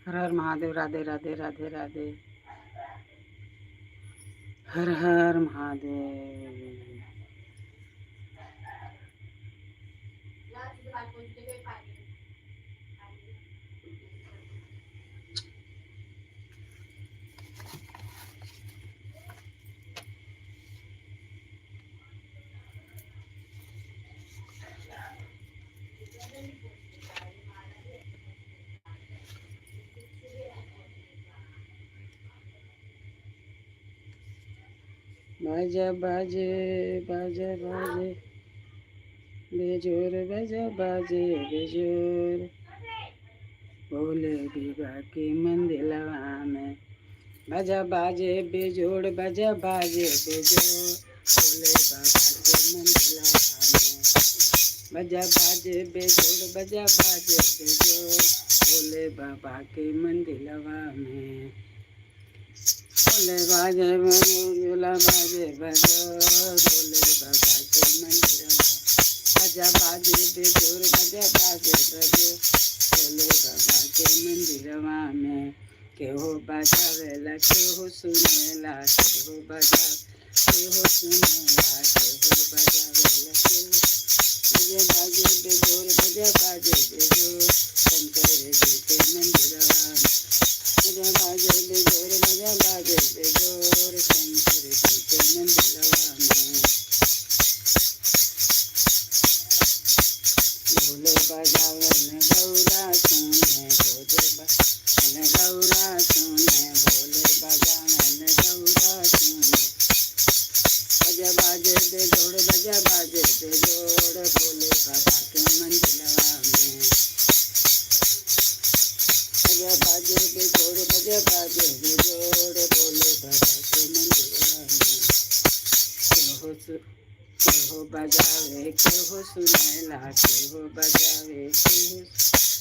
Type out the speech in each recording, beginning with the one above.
हर हर महादेव, राधे राधे, राधे राधे, हर हर महादेव। बाजा बाजे बाजा बाजे बेजोर, बाजा बाजे बेजोर, भोले बाबा के मंदिरवा में। बाजा बाजे बेजोड़, बाजा बाजे बेजोड़, भोले बाबा के मंदिरवा में। बाजा बाजे बेजोड़, बाजा बाजे बेजोड़, भोले बाबा के मंदिरवा में। भोले बाजे भोला बाजे बजोड़, भोले बाबा के मंदिरवा। बाजा बाजे बेजोड़, बाजा बाजे बजोड़, भोले बाबा के मंदिरवा में। केहू बजावेला केहू सुनेला, केहू बजा केहू सुनेला, केहू बजावेला केहू। बजे बाजे बेजोड़, बजे बाजे बेजोड़, शंकर जी के मंदिरवा में। बजे बाजे बेजोड़, बजे बाजे बेजोड़, शंकर जी के मंदिरवा में। भोले बजावन गौरा सुने, भोले बजावन गौरा सुने, भोले बजावन गौरा सुने। बजा बाजे बेजोड़, बजा बाजे बेजोड़, भोले बाबा के मंदिरवा में। बजा बाजे बेजोड़, बजा बाजे बेजोड़, भोले बाबा के मंदिरवा में। केहू केहू बजावे केहू सुनेला, केहू बजावे केहू।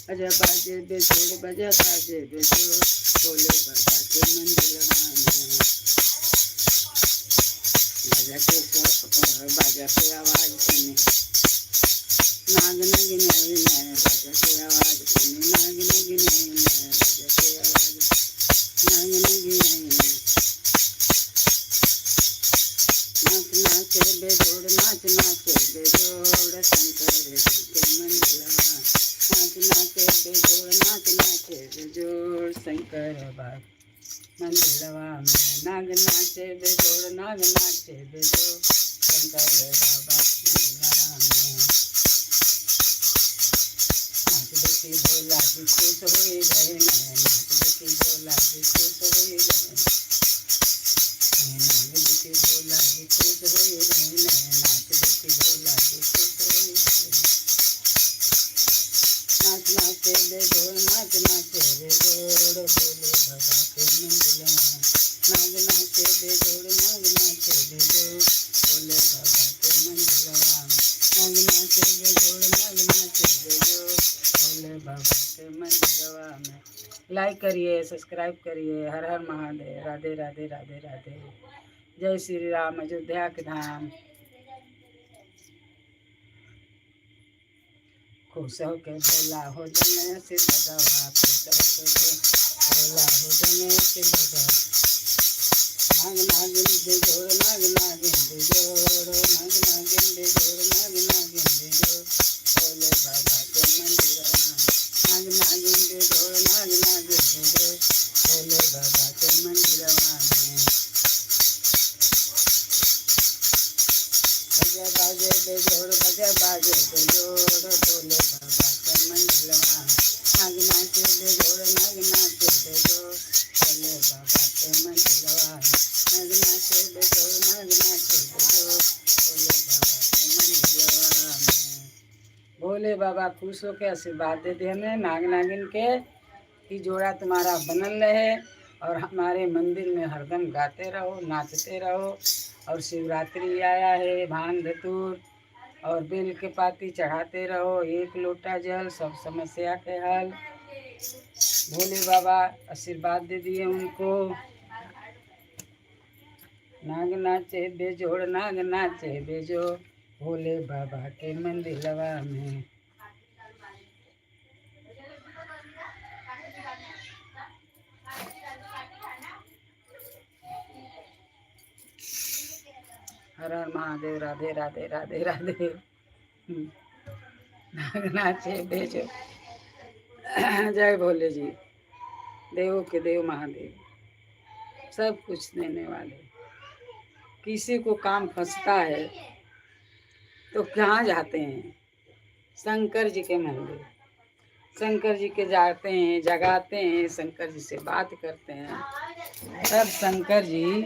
बजा बाजे बेजोड़, बजा बाजे बेजोड़, भोले बाबा के मंदिरवा में। बाजा के बाजा के आवाज सुनी नाग नगिन आइले, बाजा के आवाज सुनी नाग नगिन आइले, बाजा के आवाज नाग नगिन आइले। नाच नाचे बेजोड़, नाच नाचे बेजोड़, शंकर जी के मंदिरवा। नाच नाचे बेजोड़, नाच नाचे बेजोड़, शंकर बाबा मंदिरवा में। नाग नाचे बेजोड़, नाग नाचे बेजोड़, शंकर बाबा मंदिरवा में। नाच देखी भोला जी खुश होई गए, नाच देखी भोला जी खुश होई गए, नाग देखी भोला जी खुश होई गए, नाच देखी भोला जी खुश होई गए। नाच नाचे बेजोड़, नाच नाचे बेजोड़, भोले बाबा के मंदिरवा। नाग नाचे बेजोड़, नाग नाचे बेजोड़, भोले बाबा के मंदिरवा। नाग नाचे बेजोड़, नाग नाचे बेजोड़, भोले बाबा के मंदिरवा में। लाइक करिए, सब्सक्राइब करिए। हर हर महादेव, राधे राधे, राधे राधे, जय श्री राम, अयोध्या के धाम। खुश होके भोला हो जने आशीर्वादवा, खुश होके भोला हो जने आशीर्वादवा। नाग नागिन बेजोड़, नाग नागिन बेजोड़, नाग नागिन बेजोड़, नाग नागिन बेजोड़, भोले बाबा के मंदिरवा। नाग नागिन बेजोड़, नाग नागिन बेजोड़, भोले बाबा के मंदिरवा में। बजा बाजे बेजोड़, बजा बाजे बेजोड़, भोले बाबा के मंदिरवा। नाग नाचे बेजोड़, नाग नाचे बेजोड़, भोले बाबा के मंदिरवा। नाग नाचे बेजोड़, नाग नाचे बेजोड़, भोले बाबा के मंदिरवा में। भोले बाबा खुश होके आशीर्वाद दे दे हमें नाग नागिन के कि जोड़ा तुम्हारा बनल रहे और हमारे मंदिर में हरदम गाते रहो, नाचते रहो। और शिवरात्रि आया है, भांग धतूर और बेल के पाती चढ़ाते रहो, एक लोटा जल सब समस्या के हल। भोले बाबा आशीर्वाद दे दिए उनको। नाग नाचे बेजोड़, नाग नाचे बेजोड़, भोले बाबा के मंदिरवा में। हर हर महादेव, राधे राधे राधे राधे। हम्म, नाग नाचे बेजो। जय भोले जी, देवों के देव महादेव, सब कुछ देने वाले। किसी को काम फंसता है तो कहाँ जाते हैं? शंकर जी के मंदिर। शंकर जी के जाते हैं, जगाते हैं, शंकर जी से बात करते हैं। तब शंकर जी,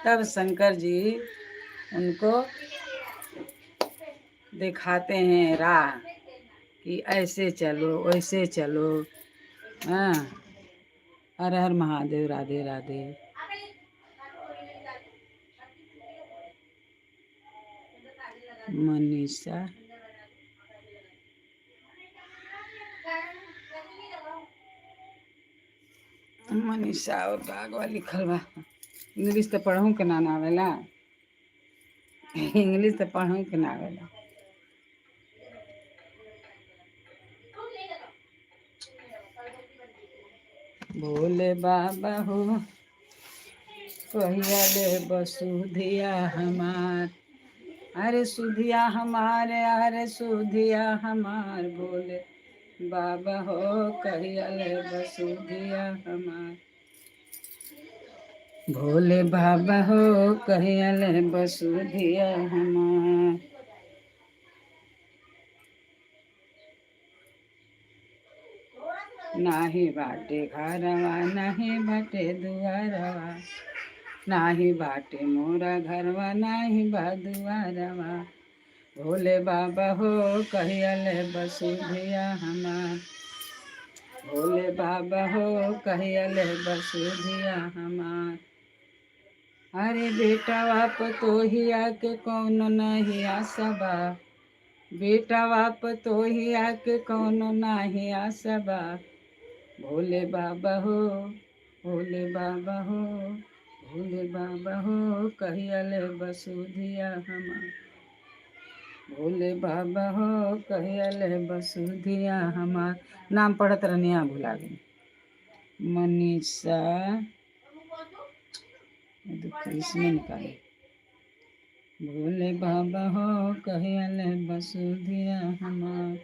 तब शंकर जी उनको दिखाते हैं राह कि ऐसे चलो, वैसे चलो। हाँ, हर हर महादेव, राधे राधे। मनीषा, मनीषा और बागवा लिखल बा। इंग्लिश तो पढ़ूँ के ना आवेला, इंग्लिश तो पढ़ूँ के ना आवेला। भोले बाबा हो कहिया ले बसुधिया हमार, अरे सुधिया हमारे, अरे सुधिया हमार। भोले बाबा हो कहिया ले बसुधिया हमार। भोले बाबा हो कहिया ले बसुधिया हमार। नाही बाटे घरवा, नाही बाटे दुआरवा, नाही बाटे मोरा घरवा, नाही बा दुआरवा। भोले बाबा हो कहिया ले बसुधिया हमार। भोले बाबा हो कहिया ले बसुधिया हमार। अरे बेटा बाप तो ही आके कौन नहीं आशा बा, बेटा बाप तो ही आके कौन नहीं आशा बा। भोले बाबा हो, भोले बाबा हो, भोले बाबा हो कहिया ले बसुधिया हमार। भोले बाबा हो कहिया ले बसुधिया हमार। नाम पढ़त रहनी, भुला गई। मनीषा इसमें निकाले। भोले बाबा हो कहिया ले बसुधिया हमार।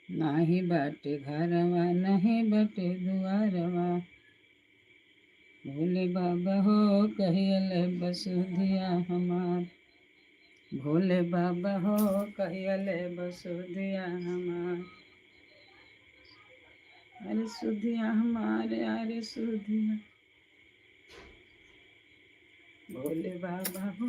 नाही बाटे घरवा, नहीं बाटे दुआरवा। भोले बाबा हो कहिया ले बसुधिया हमार। भोले बाबा हो कहिया ले बसुधिया हमार। अरे सुधिया हमारे, अरे सुधिया। भोले बाबा हो,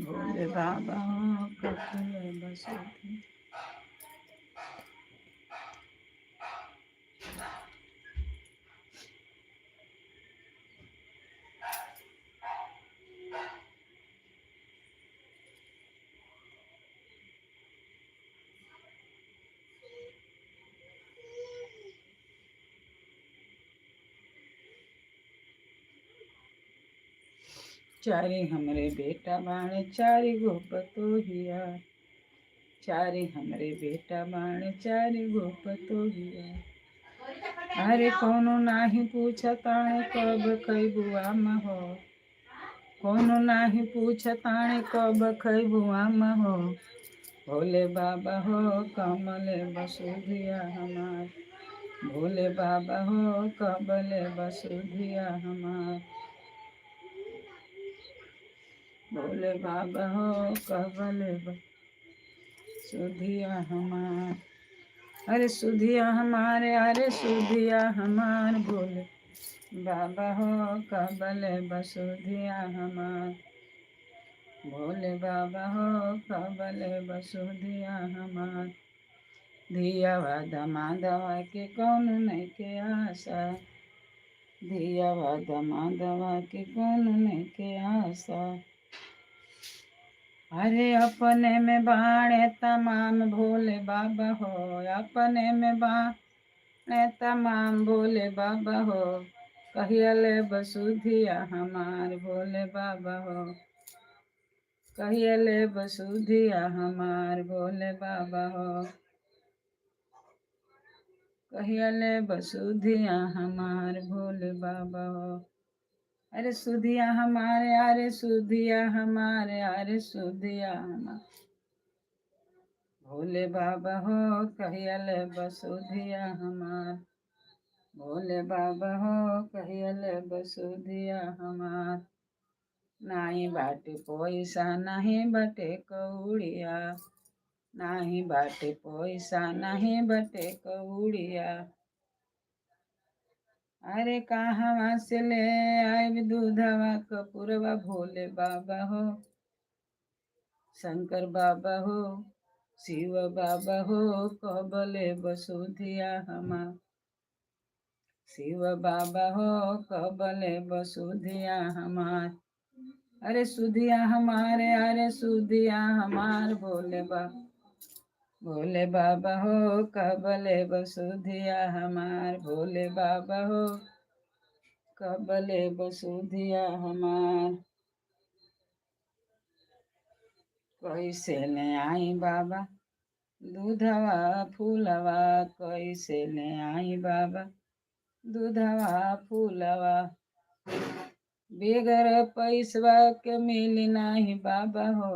भोले बाबा हो कहिया ले बसुधिया। चारे हमरे बेटा बाणे चारि गो पतोहिया। चारे हमरे बेटा बाणे चारि गो पतोहिया। अरे कोनो नाही पूछताणे कब खैबुआ हो, कोनो नाही पूछताणे कब खैबुआ हो। भोले बाबा हो कमले बसुधिया हमार। भोले बाबा हो कबले बसुधिया हमार। भोले बाबा हो कबले सुधिया हमार। अरे सुधिया हमारे, अरे सुधिया हमार। भोले बाबा हो कबले बसुधिया हमार। भोले बाबा हो कबले बसुधिया हमार। धिया दमा के कौन नहीं के आशा, धिया दमा दवा के कौन नहीं के आशा। अरे अपने में बाणे तमाम भोले बाबा हो, अपने में बाणे तमाम भोले बाबा हो। कहिया ले बसुधिया हमार भोले बाबा हो, कहिया ले बसुधिया हमार भोले बाबा हो। कहिया ले बसुधिया हमार भोले बाबा हो। अरे सुधिया हमारे, अरे सुधिया हमारे, अरे सुधिया हमार भोले बाबा हो। कहिया ले बसुधिया हमार भोले बाबा हो। कहिया ले बसुधिया हमार। नाही बाटे पैसा नाही बाटे कौड़िया, नाही बाटे पैसा नाही बाटे कौड़िया। अरे कहवा से ले आइब दूधवा कपूरवा भोले बाबा हो। शंकर बाबा हो, शिव बाबा हो, कबले बसुधिया हमार। शिव बाबा हो, कबले बसुधिया हमार। अरे सुधिया हमारे, अरे सुधिया हमार भोले बाबा, भोले बाबा हो, कबले बसुधिया हमार भोले बाबा हो, कबले बसुधिया हमार। कैसे ले आई बाबा दूधवा फूलवा, कैसे ले आई बाबा दूधवा फूलवा। बेगर पैसवा के मिली नाही बाबा हो,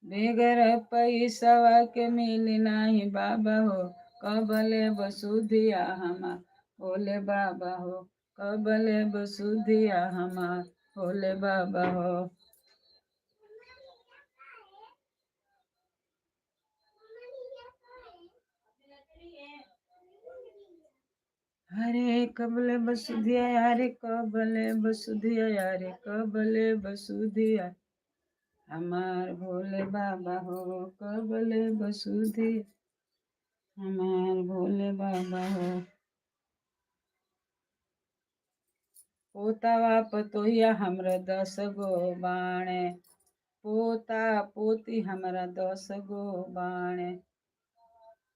बेगर पैसवा के मिली नाही बाबा हो। कबले बसुधिया हमार भोले बाबा हो, कबले बसुधिया हमार भोले बाबा हो। अरे कबले बसुधिया, अरे कबले बसुधिया, अरे कबले बसुधिया हमार भोले बाबा हो। कबले बसुधिया हमार भोले बाबा हो। पोतावा पतोहिया हमरा 10 गो बाणे, पोता पोती हमरा 10 गो बाणे।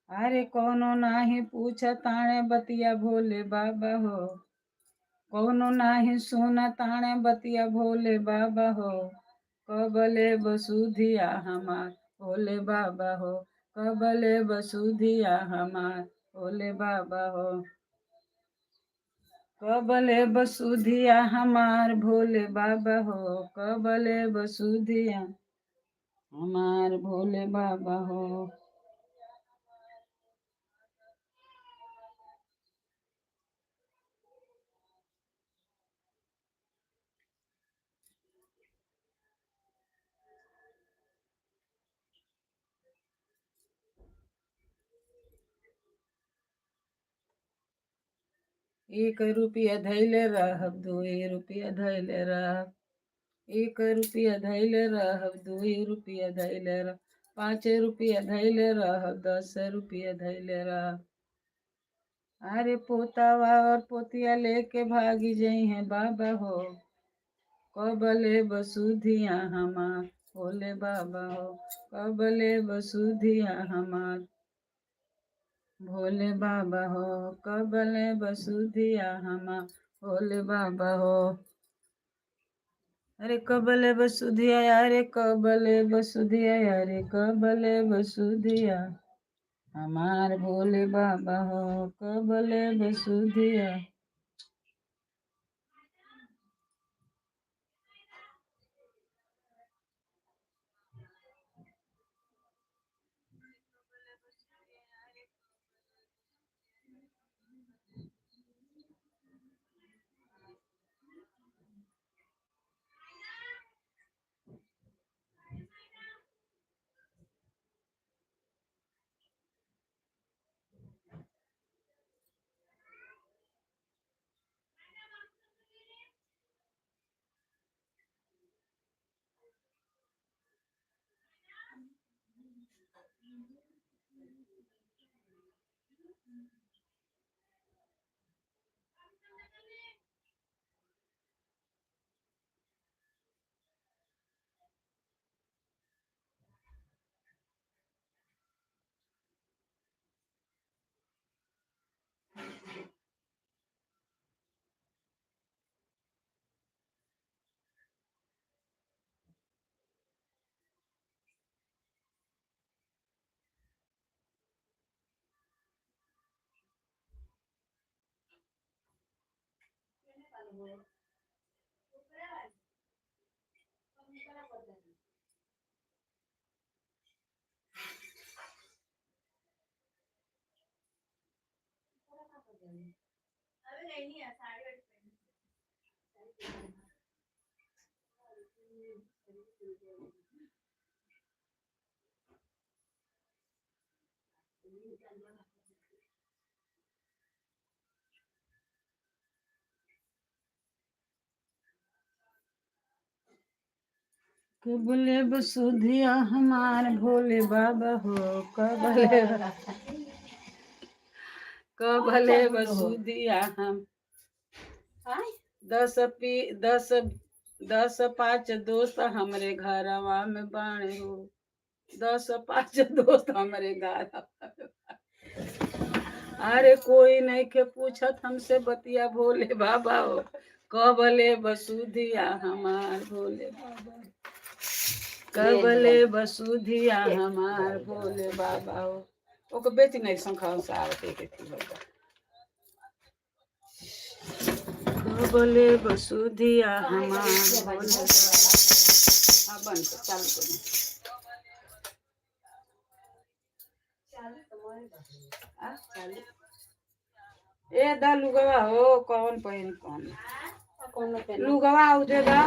अरे कोनो नाही पूछ ताणे बतिया भोले बाबा हो, कोनो नाही सुन ताणे बतिया भोले बाबा हो। कबले बसुधिया हमार भोले बाबा हो, कबले बसुधिया हमार भोले बाबा हो। कबले बसुधिया हमार भोले बाबा हो, कबले बसुधिया हमार भोले बाबा हो। एक रुपया धैले रहब, 2 रुपया धैले रहब, 1 रुपया धैले रहब, 2 रुपया धैले रहब, 5 रुपया धैले रहब, 10 रुपया धैले रहब। अरे पोतावा और पोतिया लेके भागी जई है बाबा हो, कबले बसुधिया हमार भोले बाबा हो, कबले बसुधिया हमार भोले बाबा हो, कबले बसुधिया हमार भोले बाबा हो। अरे कबले बसुधिया, अरे कबले बसुधिया, अरे कबले बसुधिया हमार भोले बाबा हो, कबले बसुधिया। कबले बसुधिया हमार भोले बाबा हो, कबले कबले बसुधिया हम। दस पी दस दस पाँच दोस्त हमरे घरवा में बाणे हो, दस पाँच दोस्त हमरे घरवा में। अरे कोई नहीं के पूछत हमसे बतिया भोले बाबा हो, कबले बसुधिया हमार भोले बाबा, कबले बसुधिया हमार भोले बाबा हो। ओके बेच नहीं शंखा आवत एक थी होगा। कबले बसुधिया हमार भोले बाबा। हाँ बंद कर, चालू करो। आ, चालू। ए दा लुगवा हो, कौन पहिन कौन कौन पहन लुगवा आउ दे दा,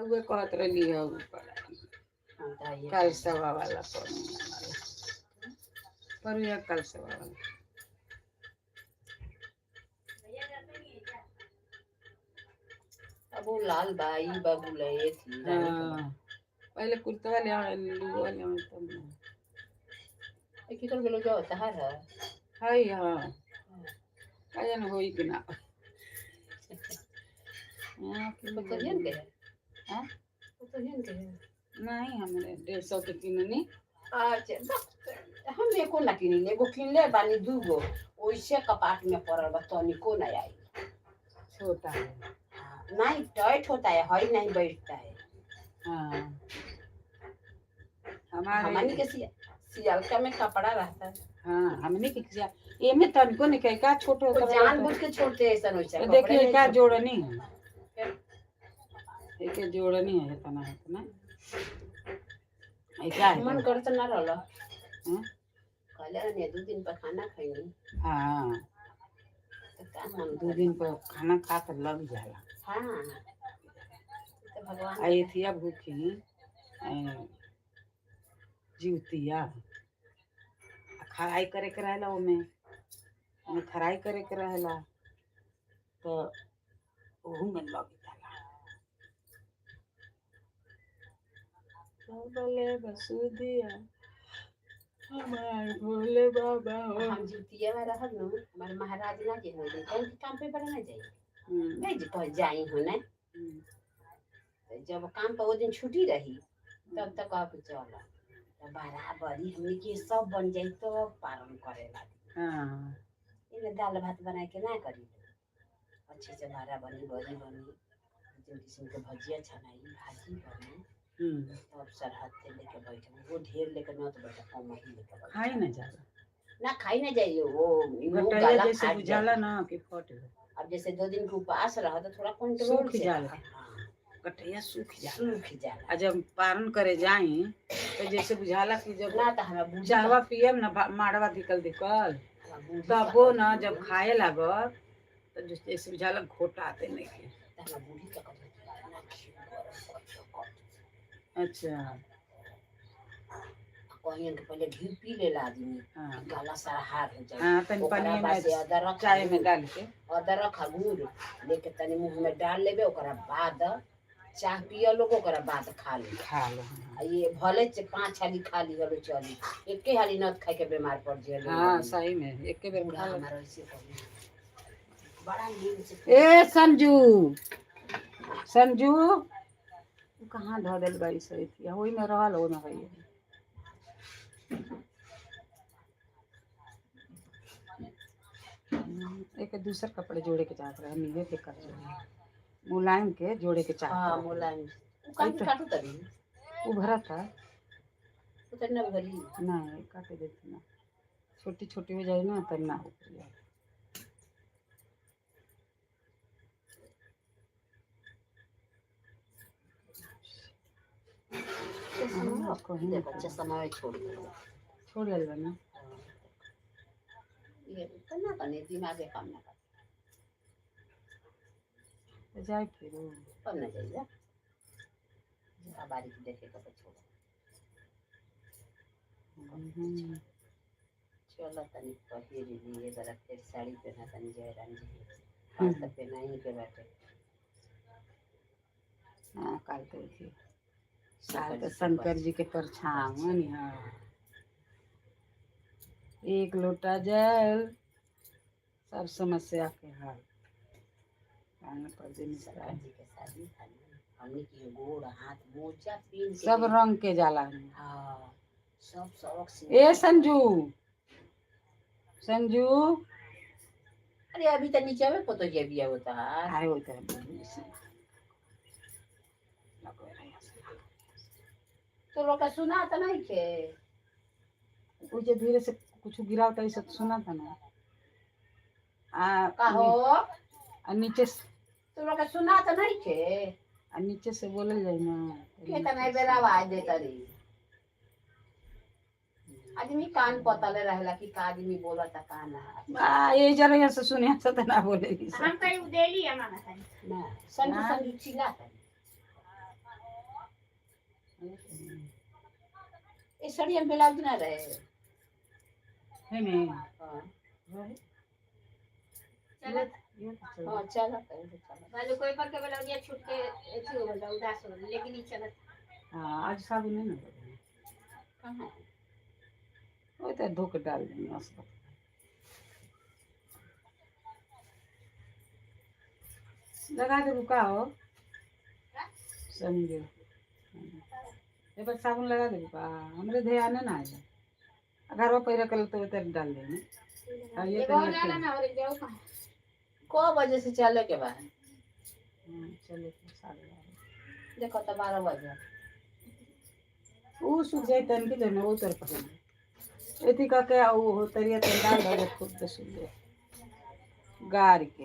उहे कहत रहली है ऊपर कल सवा वाला पर यह कल सवा वाला। अब वो लाल बाई बाबू लए थी। हाँ, पहले कुर्ता ले आवे, लुगवा ले आवे तब ना। की कर गेलो जाओ तहार है। हाय हाँ, का जाने होई कि ना। हाँ, कि तो तोहियन के है। हाँ? तो तोहियन के है। नहीं, हमरे 150 के किननी। अच्छा, हम एको ना किनिले, एगो किनले बानी दूगो ओइसे कपाट में पड़ल बा, तनिको ना आई। छोटा है। हाँ, नहीं टाइट होता है, हई नहीं बैठता है। हाँ, हमारे हमनी के सियलका में कपड़ा रहता है। हाँ, हमने के किया एमे तनिको नहीं कहे का छोट तो होता जान बुझ के छोड़ते हैं ऐसा वैसा तो कपड़े देखिए नहीं क्या छोड़ते। जोड़नी है, एके जोड़नी है इतना है इतना ये क्या है? मन करत ना रहल। हाँ? कहले रहनी 2 दिन पर खाना खैनी। हाँ। तो का मन दो करे? दिन पर खाना खा कर लग जाला। हाँ, तो भगवान आ एथिया भूखी ए, जिउतिया आ खराई करे के रहेला, ओमे ओमे खराई करे के रहेला तो ओहू में लग जाला। बोले बसुदिया हमार भोले बाबा हो। हम जितिया में रहल नु, हमारे महाराज ना जे हो कौन के काम पे बड़ा ना जाई। नहीं जी, कह जाई हो ना। तो जब काम पर वो दिन छुट्टी रही तब तक आप चल तो बराबरी हमने के सब बन जाई तो पारण करे लागी। इन्हें दाल भात बना के ना करी, अच्छे से भारा बनी, बड़ी बनी, 2-3 किस्म के भजिया छनाई, भाजी बनी। तब सरहद से लेके बैठे, वो ढेर लेके न तो बैठे, कम ही लेके बैठे। खाई ना जाला। ना खाई ना जाइए, वो मुंह गटैया गला जैसे फाट बुझाला जाए। ना कि फट गए। अब जैसे 2 दिन के उपवास रहा तो थोड़ा कंट्रोल सूख से जाला। रहा। हाँ, गटैया सूख जाला। सूख जाला। आ जब पारण करे जाई तो जैसे बुझाला कि जब ना तो हमारा बूढ़ी चाहवा पियम ना माड़वा धिकल धिकल हमारा बूढ़ी तबो का ना जब खाए लागब तो जैसे बुझाला घोटाते नहीं के। तो हमारा बूढ़ी का कभी इतना घी गरम कर कर। कहियन के पहले घी पी लेला आदमी, गला सारा हार हो जाए। हाँ, तनी ओकरा पानी बाद में से अदरक चाय में डाल के। अदरक आ गुड़ लेके तनी मुंह में डाल लेबे, ओकरा बाद चाह पिय लोग, ओकरा बाद खा ले। खा लो, हाँ। आ ये भले से 5 हाली खा ली हलो चली, एके हाली न खाए के बीमार पड़ जाए। हाँ, सही में एके बेर बूढ़ा खा लो। हमारा ऐसे कही बड़ा नींद से। ए संजू, संजू, उ कहाँ धऽ देल बाई सही थी, ओहि में रहल, ओहि में है। एक दूसर कपड़े जोड़े के चाहत रहे, नीले के कर जोड़े मुलायम के जोड़े के चाहत हाँ रहे। मुलायम उ काहे तो- काटू तरी? उभरा था। उ त ना भरी। नहीं, काटे देते ना, छोटी छोटी हो जाए ना तब ना उभरी। चश्मा कहीं ना देखो चश्मा छोड़ दे। छोड़ गइल बा ना। ये ना कने दिमागे काम ना कर। तो जाए फिर। कब ना जाइए बारीक देखे के तो छोड़। हम्म। चलो तनी पहिर लिए जरा फिर साड़ी पहना तनी जयराम जी आज तक पहना ही के बैठे। हाँ काल तो थी, काल तो शंकर जी के परछावन है। एक लोटा जल सब समस्या के हल। कान पर जे मिश्रा शंकर जी के शादी था ना, हमने की गोड़ हाथ मोजा पीन के सब रंग के जाला। हाँ सब शौक से। ए संजू, संजू। अरे अभी तो नीचे में पोतो जे बिया होता है। आए होते हैं से। लगो रहे से। तो लोग सुना तो नहीं के। उ जे धीरे से कुछ गिरावता है सब सुना था ना। आ कहो। आ नीचे से, तो लोग सुना तो नहीं के। आ नीचे से बोलल जाए ना। के तना बेरा आवाज देता रही। आदमी कान पतले रहेला कि का आदमी बोलता का ना। आ ये जरा यहाँ से सुने से तो ना बोलेगी सब। हम कहीं उदेली है मामा तनी। ना संजू ना। संजू चिल्लाता। ये साड़ी में ब्लाउज ना रहे। है नहीं। हाँ। चलत। ये तो चलो। हाँ चलो चलो। बालू कोई पर के ब्लाउज छूट के एथी हो गइल, उदास हो गइल, लेकिन ई चलत। हाँ आज साबुन नहीं ना लगे। कहाँ है? वो तो धो के डाल देंगे उसको। लगा दे का हो समझो। एक बार साबुन लगा दे का हमरे ध्यान ना आया। अगर वो पहिरे कल तो उतर डाल देंगे। हाँ, ये एगो तो और नहीं आला ना और जाओ कहाँ। को बजे से चले के बाद? हाँ, चले तो 12:30। देखो तो 12 बजे। ऊ सूख जाए तन के जने उतर पड़े एथी का के ऊ हो तरिया तन डाल दे खूब तो सूख जाए गार के।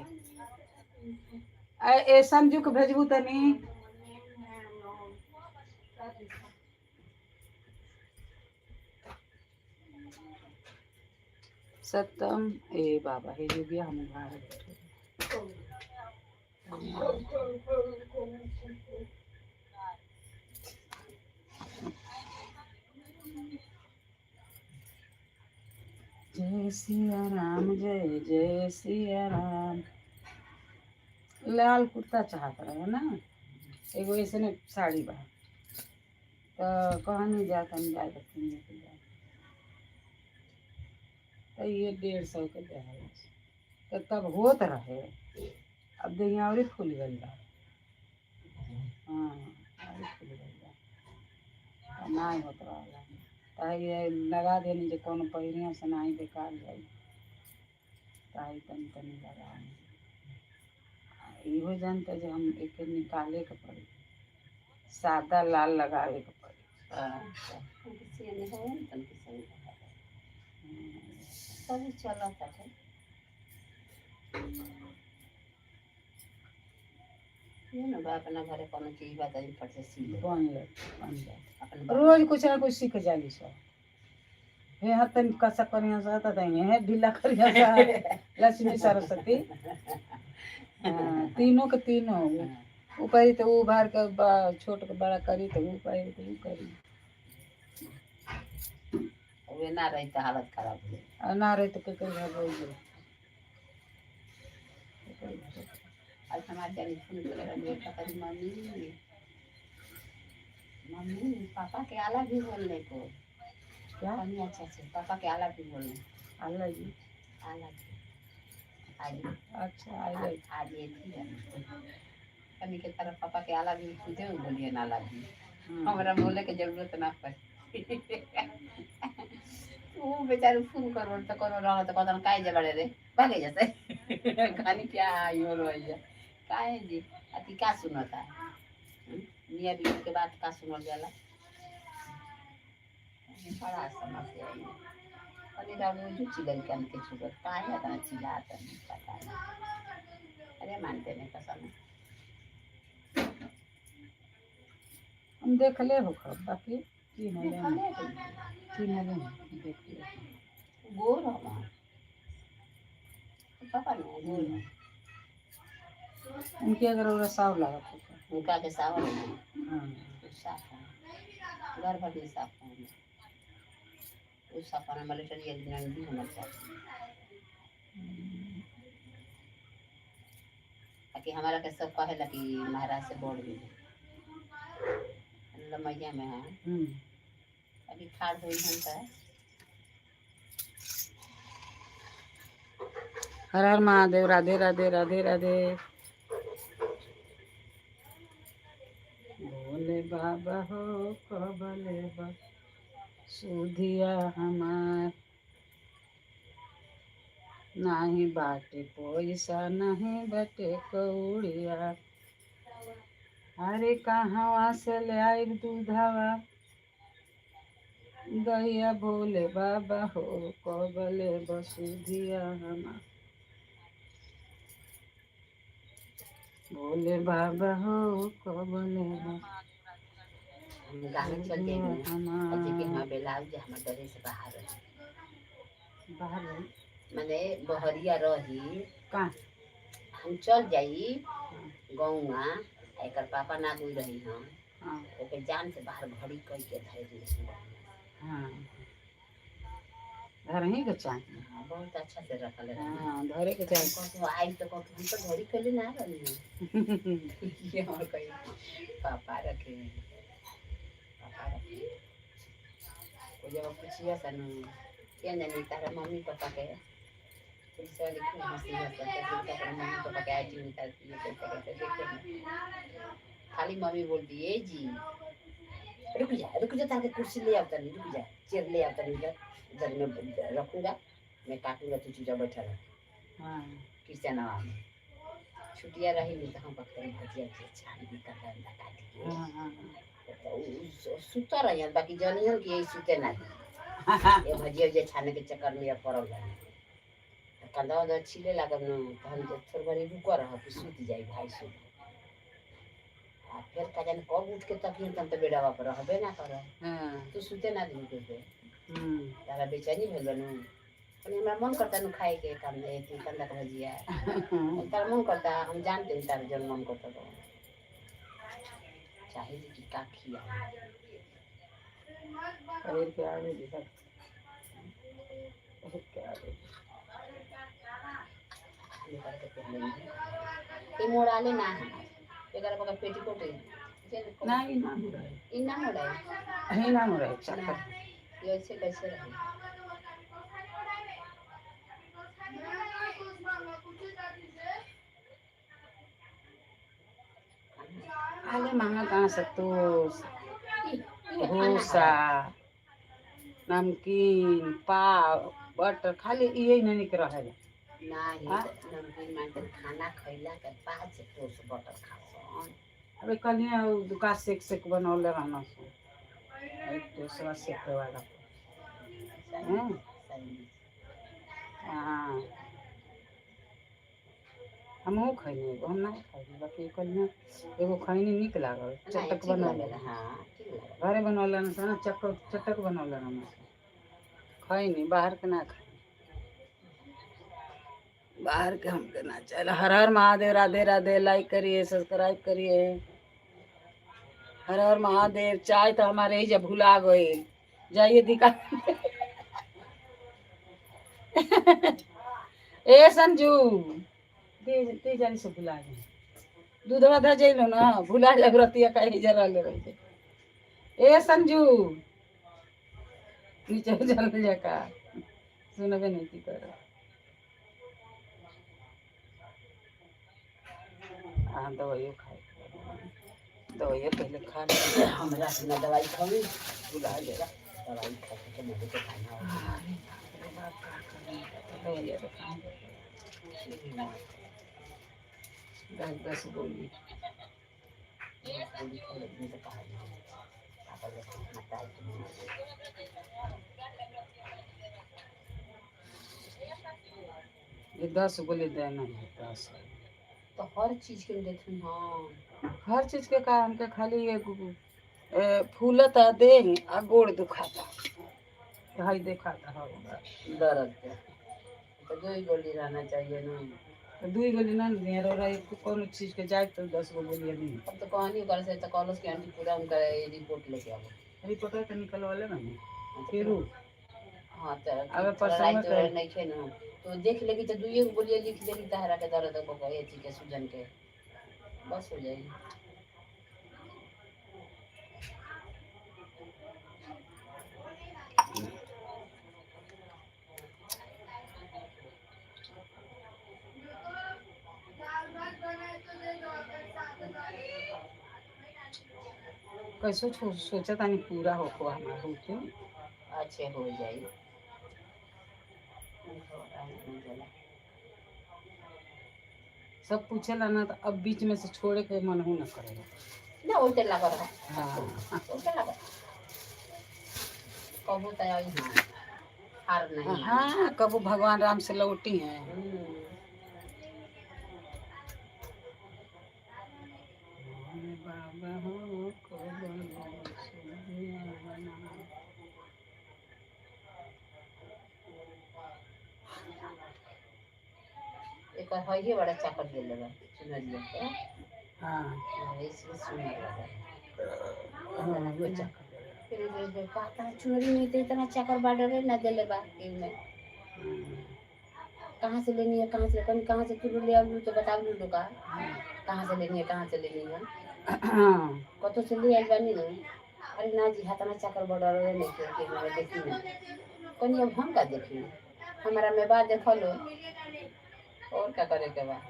ए ए संजू के भेजबू तनी। सत्यम ए बाबा हे जोगिया हम बाहर बैठे। जय सिया राम जय जय सिया राम। लाल कुर्ता चाहत रहे ना, एगो ऐसे ने साड़ी बा तो कहनी जा तनी जाए तो किने के जाए तो ये 150 के दे तो तब होत रहे। अब देखिए और फूल गइल बा। हाँ और फूल गइल बा तो नहीं होत रहला तो ये लगा देनी जे कोनो पहिरिया से नहीं बेकार जाई ताही तनी तनी लगा। इहो जानते जे हम एके निकाले के पड़ी, सादा लाल लगावे के पड़ी। किसी ने हो तन किसी ने तभी चलता है। ये ना बा अपना घरे कोनो चीज बा तनी फट से सी ले। बन ले बन जाए। अपन रोज कुछ ना कुछ सीख जाली सब। हे हाथ तनी कसा करिया सा त तनी हे ढीला करिया सा। लक्ष्मी सरस्वती हाँ, तीनों के तीनों ऊ करी तो ऊ भार के छोट के बड़ा करी तो ऊ करी तो ऊ करी। वे ना रही तो हालत खराब हो जाए। आ ना रही तो केकर घर बोल दे। आज हमारे जानी फोन करे रहे पता नहीं मम्मी मम्मी पापा के आला भी बोलने को। क्या? मम्मी अच्छा से पापा के आला भी बोलने। अल्लाह जी आला भी आज। अच्छा आई गई। आज ये थी कभी के तरफ पापा के आला भी खुदे बोलिए ना आला भी। हमरा बोले के जरूरत ना पड़े। वो बेचारे फोन करो तो करो रहो तो कहतन काहे जे बड़े रे भागे जैसे कहानी क्या यो रोइया काहे जी अति का सुनता मियाँ बीवी के बात का सुनल जाला। बड़ा समस्या है। अरे रामू चिल्लाई कान के छुगत काहे इतना चिल्लाता नहीं पता नहीं। अरे मानते नहीं कसम। हम देख ले हो खब बाकी चिन्ह ले देखले है। चिन्ह ले देख लियो। गोर हवा पापा ना गोर हवा। उनके अगर और साव लागत होखे। उनका के सावर है हाँ। साफ है, घर भर में साफ है। वो साफ है मलेटरी नंदी हमारे साथ ताकि हमारा के सब कहेला कि महाराज से बोल भी लमैया में है। हम्म। अभी ठाड़ हुई हम तो हर हर महादेव, राधे राधे, राधे राधे। भोले बाबा हो कबले बा सुधिया हमार, नाही बाटे पैसा नहीं बाटे कौड़िया, अरे कहवा से ले आई दूधवा गैया, भोले बाबा हो कबले बसुधिया हमार, भोले बाबा हो कबले हम गाँव चल जाए हमार। और जेके हमार बेलाउज हमार डरे से बाहर रही। बाहर रही? माने बहरिया रही। कहाँ? हम चल जाई गौआ, एकर पापा ना गुई रही हम। हाँ। ओके जान से बाहर घड़ी कह के धर दी। हाँ, धरही के चाही। हाँ, बहुत अच्छा से रखल रही। हाँ, धरे के चाही। कहतो आई तो कहतो हम तो घड़ी कइले ना रही। ये हमर कही पापा रखे, पापा रखे। वो जब पूछिया सनु क्या जानी तारा मम्मी पापा के पुलिस वाले खूब हंसी हंसता था, मम्मी पापा के आई निकालती है कैसे कैसे देखते हैं। खाली मम्मी बोलती है जी रुक जा रुक जा, ताके कुर्सी ले आवता नहीं, रुक जा चेयर ले आवता नहीं, उधर उधर मैं रखूंगा, मैं काटूंगा, तू चुपचाप बैठा रह। हाँ। किसान में छुट्टियाँ रही नहीं तो हम पकड़ भजिया के छान भी कर अंडा काट के। हाँ, हाँ। तो सुता रही, बाकी जनियन कि यही सुते ना दी। ये भजिया उजिया छाने के चक्कर में ये पड़ल रहे, तो कंधा उंधा छीले लागल न, तो हम जब थोड़ी घड़ी रुक रह कि सुत जाई भाई सुत, आ फिर का जाने कब उठ के तकियन तम तो बेड़ावा पर रहबे ना कर। हाँ। तू सुते ना दी के हम्म। तारा बेचैनी भेल बनू, कहली हमरा मन करता नु खाए के काम ए कंधा के भजिया। तारा मन करता, हम जानते हैं तारा जन मन करता, तो चाहे कि का खिया। पहिर के आवे दी सब। पहिर के आवे दी। निकाल के पहन लेंगे। ये मोड़ाले ना है एकर बका पेटीकोट है। ना, ई ना हो रहे। ई ना मोड़ाई। ई ना हो रहे चक्कर। ये ऐसे कैसे रहे? आले मांगा कहाँ से तोस भूसा नमकीन पाव बटर खाली यही नहीं निक रहे। नाही। हाँ? नमकीन मानते खाना खैला के बाद से टोस्ट बटर खासन। अबे कल दुकान सेक सेक बनौले रहना सो एक दूसरा सेक वाला। हैं? सही। हाँ, हमहूँ खैनी एगो, हम नहीं खैनी, बाकी कल एगो खैनी निक लागल चटक बनौले। हाँ, ठीक लागल। घरे बनौले न ना, चटक चटक बनौले रहना खैनी, बाहर के ना खैनी, बाहर के हमके ना चाहिए। हर हर महादेव, राधे राधे। लाइक करिए, सब्सक्राइब करिए। हर हर महादेव। चाय तो हमारे ही जब भुला गई, जाइए दिखा। ए संजू, दे दे जानी से भुला गई, दूधवा धर जइलो ना, भुला लग रतिया कहीं जरा ले रही। ए संजू, नीचे चल जा का सुनबे नहीं की कर। हाँ, दवाइयो खाए, दवाइयो पहले खा ले। हमरा ना दवाई खाई। भुला गया। दवाई खा के मुझे तो खाना हो। अरे बाप रे बाप, का करें? दवाइयो तो खाएं। 10 10 गोली। गोली खा लेनी तो कहा नहीं पापा लोग खाता है कि नहीं। ये 10 गोली देना है, 10। तो हर चीज के देते हैं। हाँ। हर चीज के का हमके खाली एक फूलता देह आ गोड़ दुखाता। हई देखाता हौ। दर्द के तो दो ही गोली रहना चाहिए ना। तो दुई गोली ना दिए रौरा, एक कोनो चीज के जाए तो 10 गो गोली दी। अब तो कहानी करे से तो कॉलेज के आंटी पूरा उनका रिपोर्ट लेके आवो। रिपोर्ट तो निकलवाले ना फिर। हाँ तो अबे थोड़ा परसों रात में तो नहीं खे ना, तो देख लेगी तो दुइये गो गोलियां लिख देगी तहरा के दर्द को कहे के सूजन के बस हो जाएगी। कैसो सोचा तानी पूरा होको हमार होके। अच्छे हो जाए। सब पूछेला ना, तो अब बीच में से छोड़े के मन हो ना करेगा। ना उल्टे लगा रहा। हाँ। उल्टे लगा कबू तो आई। हाँ, हार नहीं। हाँ, कबू भगवान राम से लौटी हैं। बाबा हो को बना। एक हइये बड़ा चाकर देले बा चुनरिया के। हाँ। हाँ, इसलिए सुनर लगा। हाँ, वो चक्कर देला। फिर फिर फिर कहता चुनरी में तो इतना चाकर बार्डर है ना देले बा इनमें। कहाँ से लेनी है, कहाँ से कहीं कहाँ से तू ले आलू तो बता लू का कहाँ से लेनी है, कहाँ से लेनी है। हाँ। कतो से ले आइल बानी ना। अरे ना जी, हाथ ना चाकर बॉर्डर है नहीं के के हमारे देखी ना कनी। अब हम का देखी, हमारा में बा देखलो और का करे के बा।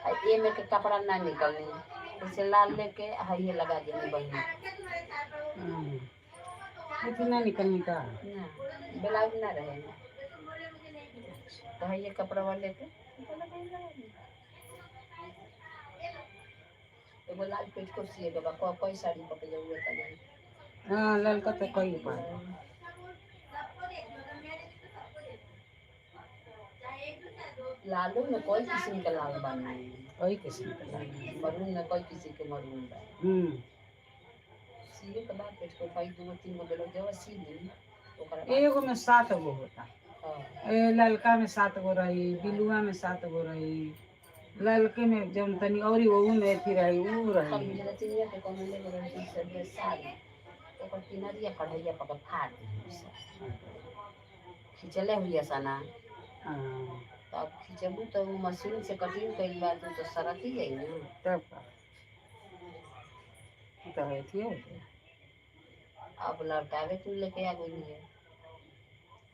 आ ये में के कपड़ा ना निकलने, उसे लाल लेके हइये लगा देनी बहिनी। हाँ। इतना निकलने का। ना ब्लाउज ना रहे ना, तो हइये कपड़ा वाले के एगो लाल पेटीकोट सिए के बा। कोई साड़ी पकड़ जरूरत है। हाँ, ललका तो कई बार। लालू में कोई किस्म के लाल बानी। कई किस्म के लाल। मरून में कोई किसी के मरून बा। सिए के बाद पेटीकोट भाई दू तीन गो बेलो देवा सी ली ओकरा बाद। एगो में 7 गो होता। हाँ। ए ललका में 7 गो रही, बिलुआ में 7 गो रही, ललके में जौन तनी औरी ओहू में अथी रही ऊ कल रही। गुजरातिनिया के कोनो ले रही सब साड़ी, ओकर किनरिया कढ़ैया पकड़ फाड़ दी सब खिंचले हुई सना। हाँ। तो अब खिंचबू तो उ मशीन से कटिंग कइल बा तो सरत ही जाई ना। तब का उ तो है अथिए हो गया। अब लौटावे तू लेके आ गई है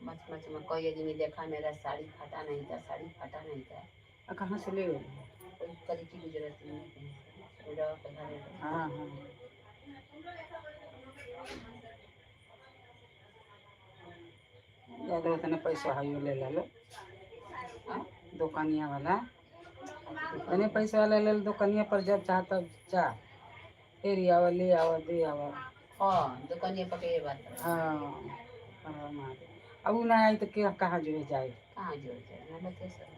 मच मच में कोई आदमी देखा मेरा साड़ी फटा नहीं था, साड़ी फटा नहीं था। आ कहाँ से ले गए? कोई करी की गुजराती में उड़ा के घरे। हाँ हाँ, ज्यादा उतने पैसा है ले लो। हाँ? दुकानिया वाला उतने पैसा वाला ले लो दुकानिया पर, जब चाह तब जा, फिर आवा, ले आवा, दे आवा। हाँ, दुकानिया पर के ये बात है। हाँ हाँ, मार। अब उ ना आई तो के कहाँ जो है जाए? कहाँ जोड़ जाए ना बते सर।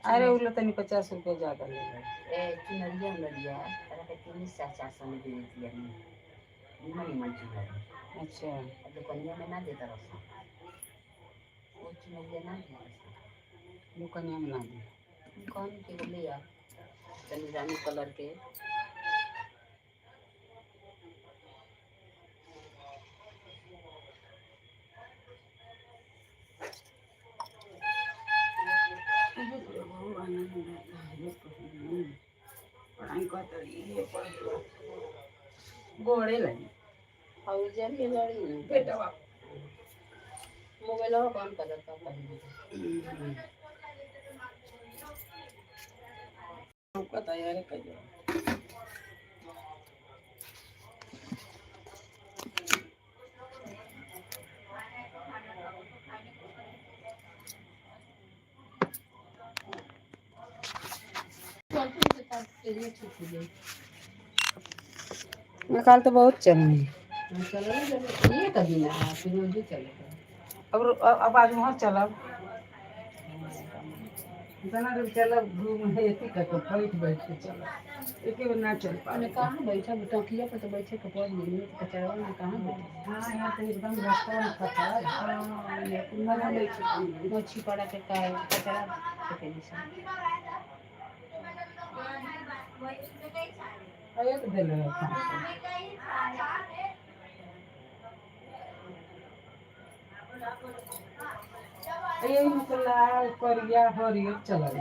अरे उ लो तनी 50 रुपया ज्यादा ले लो। ए चुनरिया उनरिया तारा के 300-400 में दे दिया निमन निमन चुनरी। अच्छा। आ दुकानिया में ना देता रस वो चुनरिया ना देता रस। दुकानिया में ना दे। कौन के बोले आ तनी रानी कलर के। हे प्रभु आनंद हे प्रभु पढ़ाई कहतड़ी हे प्रभु गोड़े लगी। और जल्दी गाड़ी ना। बेटवा। मोबाइल बंद कर देता पहले। पता यार कहियो। कल तो बहुत चलनी। चलो ये कभी ना फिर रोज चलो। अब अब आज वहाँ चलब। इतना दूर चलब घूम है अथी कर के बैठ बैठ के चलब, एके बेर ना चल मैंने पावे। कहाँ बैठा टोकिया पर तो बैठे के पड़ नहीं तो कचरा में कहाँ बैठा। हाँ, यहाँ तो एकदम रास्ता में खतर। हाँ, ना बैठे। मच्छी पड़ा के का कचरा फेंके सन। एक दिल है। यही मतलब लाल करिया हरियर चलल।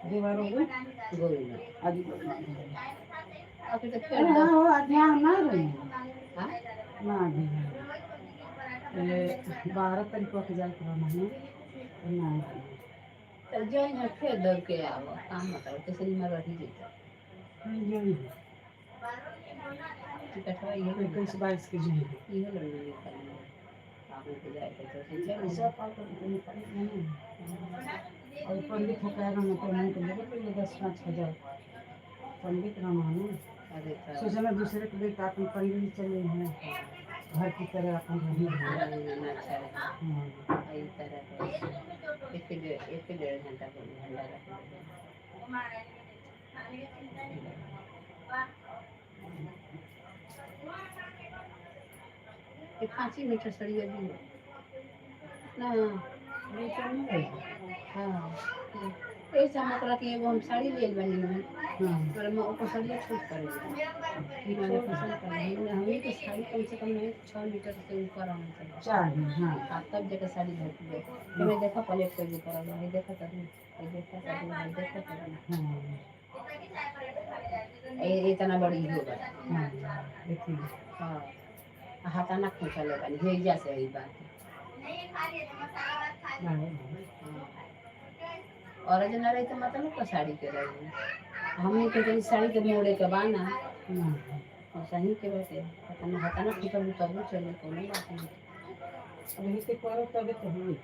देवारो गोरी ना आज। अभी तो अरे फिर हाँ हो, आज यहाँ ना रही। हाँ। ना अभी 12 तारीख को जाए के रहना है ना। तो जाए ना, फिर दौड़ के आओ, काम बताओ कैसे नहीं रही जैसे जाई। टिकटवा ये 21-22 के जाई। इहो लड़ना निकालना आगे के जाए के तो चल। पैसा पाल कर निकाल नहीं और पंडित होकर रहना तो नहीं तो लेके पहले 10-5 हजार पंडित रहना ना। अरे तो सोचना दूसरे के लिए तो अपन पंडित चले हैं, घर की तरह अपन रही हैं। ना अच्छा रहे। हाँ। ई तरह के एक डेढ़ 1.5 घंटा भंडारा के। ये 5 ही मीटर सड़िया जी ना। मीटर नहीं रही। हाँ, ऐसा हम के एगो हम साड़ी ले बनी ना। हाँ। पर मैं ओकर सड़िया छोट कर मैंने पसंद कर रही हमें के साड़ी कम से कम नहीं 6 मीटर से ऊपर आना चाहिए। चार हाँ। हाँ, तब जाकर साड़ी धरती है। तो मैं देखा पलेट कर ऊपर आ गया, देखा तब ये देखा तब ये देखा तब। हाँ। ये इतना बड़ी हो गया। हाँ, देखिए। हाँ, हाथाना खोचा ले बनी हे जा से यही बात है। हाँ। हाँ। और जो ना रही तो मतलब को साड़ी के रही हमने के तनी साड़ी के मोड़े के बाना। हाँ। और सही के बाटे हाथाना हाथाना खोचा तब चले, कोनो बात नहीं। अब हिते करो तबे तो हुई।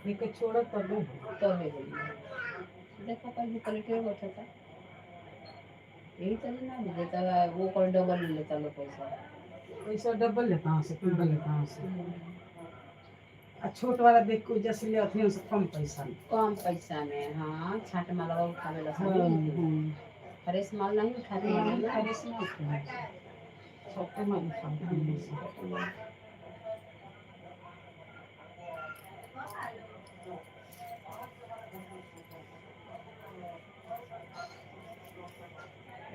हिते छोड़ो तबे हुई। तो है बोली देखो कहीं पलटे बैठा था, यही तो ना देता वो कर डबल लेता लो पैसा। पैसा डबल लेता हूँ से, डबल लेता हूँ से। आ छोट वाला देख के जैसे ले अथी से कम पैसा में। कम पैसा में, हाँ, छाट मालवा उठावे ला। हाँ। हाँ। फ्रेश माल नहीं उठाते हैं ना। फ्रेश ना उठावे, छोटे माल उठाते हैं।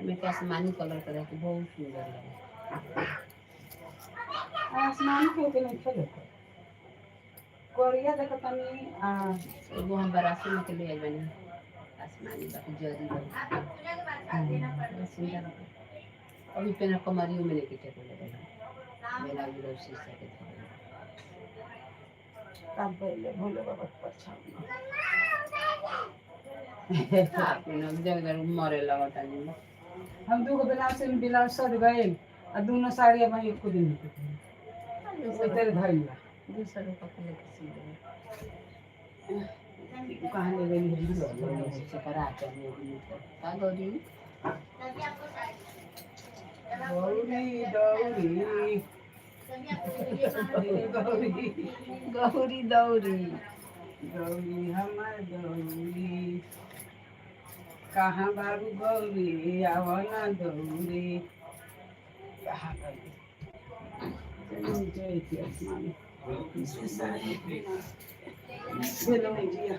में के आसमानी कलर का रहे, बहुत सुंदर लगे। आसमान के के नहीं खेले कोरिया देखो तनी आ। एगो हम बरासी में के ले आइल बानी आसमानी बाकी जरी बा, बड़ा सुंदर लगे। अभी पेना कमरियों में लेके चले लगे बेला गुलाब शीशा के धरे। तब पहले भोले बाबा के परछाई। अपना जगह मरे लगता नहीं। हम दूगो ब्लाउज से ब्लाउज सज गए आ दोनों साड़ी अब एको दिन में उधर धइल बा। 200 रुपया के लेके सी देवे। कहाँ ले गई है? चकरा चल का गौरी। गौरी दौरी गौरी। गौरी दौरी। गौरी हमर गौरी, कहाँ बाबू गौरी, आव ना दौरी, कहाँ गई? चलो, जय थी आसमान चलो जिया।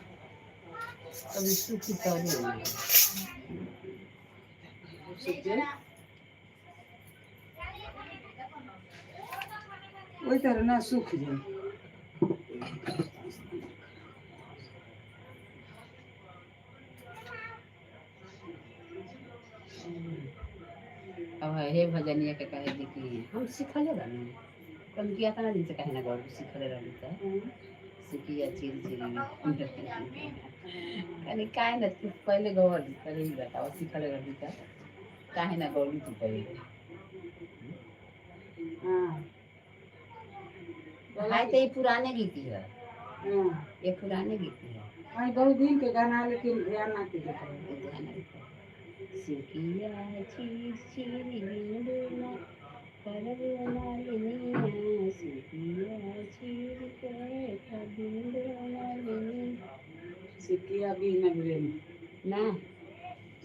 अभी सूखी तरी सूख जाए, वही तरह ना सूख जाए। अब हे भजनिया के कहे दी कि हम सिखले रहनी कम किया था ना दिन से कहे ना गौरी सिखले रहनी था सिकिया चिर चिर कनी काहे ना तू पहले गौरी पहले ही बताओ, सिखले रहनी था काहे ना गौरी तू पहले। हाँ। भाई तो ये पुराने गीत ही है। हाँ। ये पुराने गीत ही है। भाई बहुत दिन के गाना है, लेकिन ध्यान ना के देखो। सिकिया चीर चीर बिंदुना करबना लिनिया सिकिया चीर के बिंदुना लिनी। सिकिया भी न ब्रेम ना।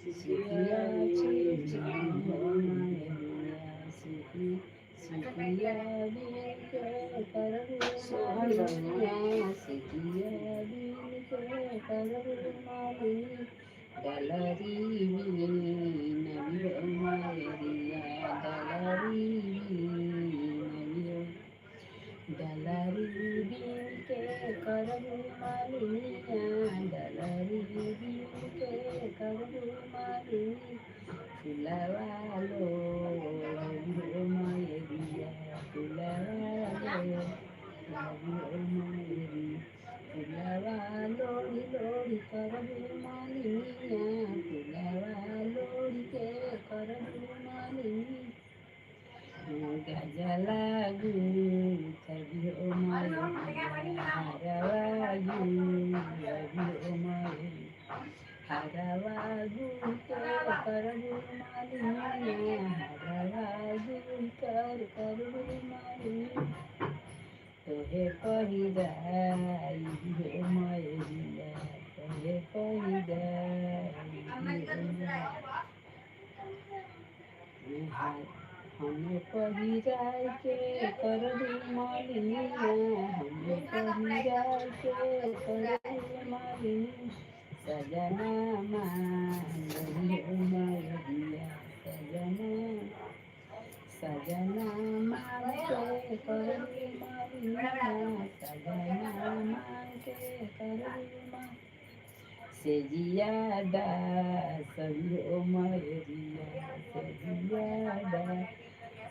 सिकिया सिकिया चीर चीर बिंदुना सिकिया बिन के करबना लिनिया सिकिया बिन के करबना लिनी डलरी बिन मायरिया डलरी बिन डलरी बिन के करबू मालिनिया डलरी बिन के करबू मालिनी फुलवा लो मायरिया फुलवा लो मायरिया फुलवा लोड़ी लोड़ी करबू मालिनिया फुलवा लोड़ी के करबू मालिनी गजला कभी ओ मायरिया हरवा कभी ओ मायरिया हरवा के करबू मालिनिया हरवा कर करबू मालिनी तोहे पहिराई हो मायरिया तोहे पहिराई हमें पहिराई के करबू मालिनिया हमें पहिराई के करबू मालिनी सजना मान हो मायरिया सजना सजना मान के करबू मालिनिया सजना मान के करबू मा से जियादा सभी ओ मायरिया से जियादा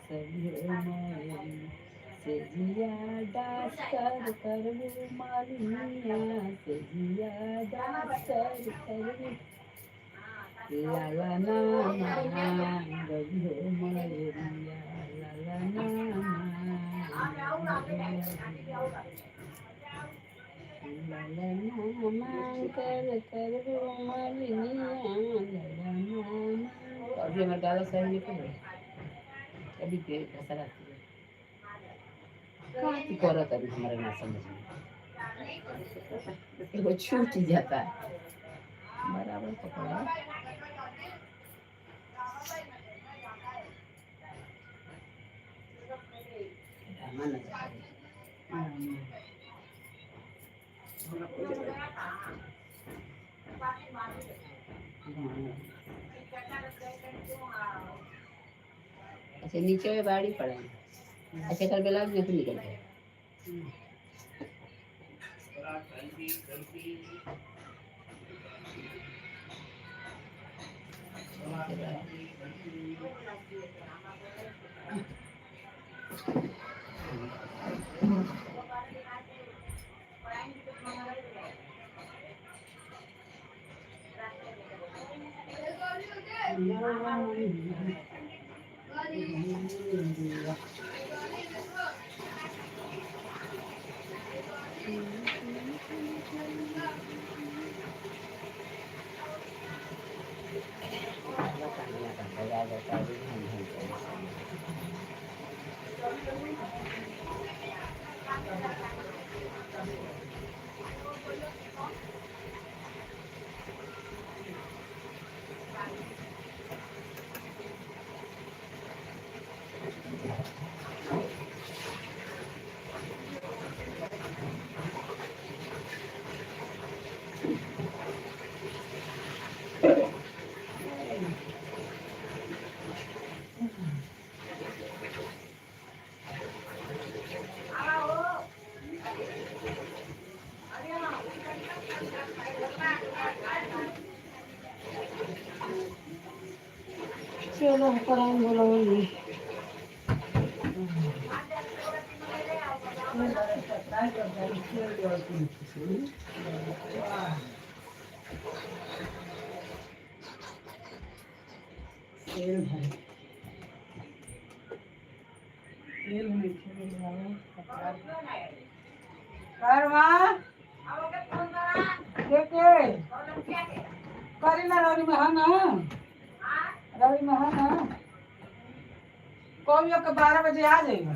सभी ओ मायरिया से जियादा कर करबू मालिनिया से जियादा कर करबू लाला नामा रवि हो मायरिया लाला नामा लाला नामा कर करबू मालिनिया लाला नामा। अभी हमारे दादा सही नहीं कर अभी पेट असर आती है का करत अभी हमारे ना समझ में एगो छूट ही जाता है बराबर पकड़ा। रामा न जाए। अच्छा नीचे में बाड़ी पड़े हैं। अच्छा कल बेला में निकल गए। चलो पढ़ाई बोलो। तेल है, तेल में। करवा के के करी ना रवि में है ना, रवि में है ना। कौन लोग के 12 बजे आ जाइए।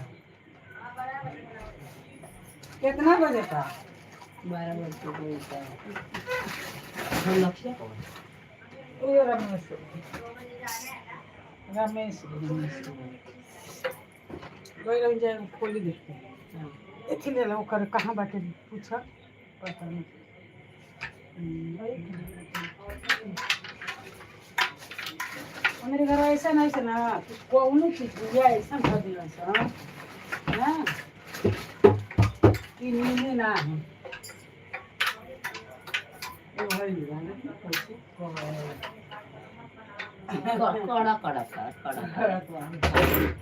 कितना बजे का? 12 बजे के गई था। ढोलकिया कौन? वो रमेश, रमेश, रमेश गई रह जाए, खोली देखते। हाँ। एथी ले लो, ओकर कहाँ बाटे पूछ, पता नहीं। हमारे घर ऐसा नहीं से ना कि कौनो चीज भैया ऐसा भर दिया सा ना कि नींद ना है। वो भर लिया ना कैसे? कड़ा कड़ा कड़ा कड़ा। कड़क बा।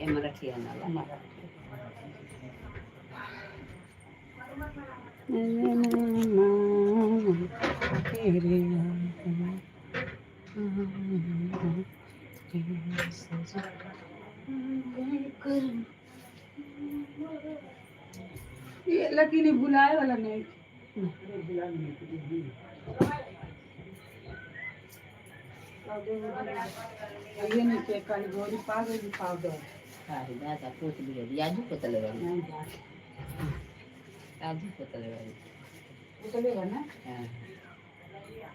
एमे रखिए ना ला। हमारा ये लेकिन ये भुलाए वाला नहीं, भुला नहीं। ये नहीं के कल गोरी पा गई पाउडर। अरे दादा, पोत लियो, आजू पोतले बारी। नहीं जा। आजू पोतले बारी। उतलेगा ना। हाँ,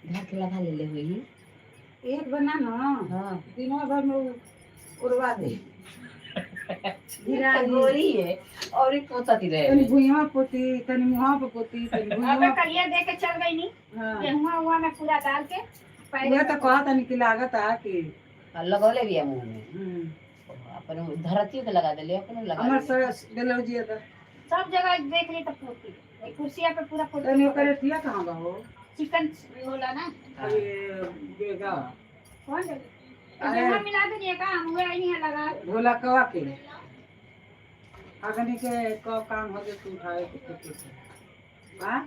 घर के लगा ले ले हुई। एक बना ना। हाँ। दिनों भर में उड़वा दे, गिरा दे। गोरी है और एक पोतती रहे। तनी भुइयां पोती, तनी मुहां पे पोती, तनी अब भुइयां। कलिया दे के चल गई नी। हाँ। गेहुआ हुआ में पूरा डाल के पैर। उहे तो कहा तनी कि लागत आ कि हाँ, लगौले भी है मुंह में। अपन धरती के लगा देले, अपन लगा हमर देले। सर देलौ जी तो। सब जगह देख ली तो पोती, एक कुर्सिया पे पूरा तनी पोती। ओकर एथिया कहाँ बा हो? चिकन होला ना। ये बेगा। कौन जगह? अरे। गेहुआ मिला दे का हम हुए नहीं है लगा। ढोला कवा के अगनी के क काम हो जे तू उठाए के तो के हां।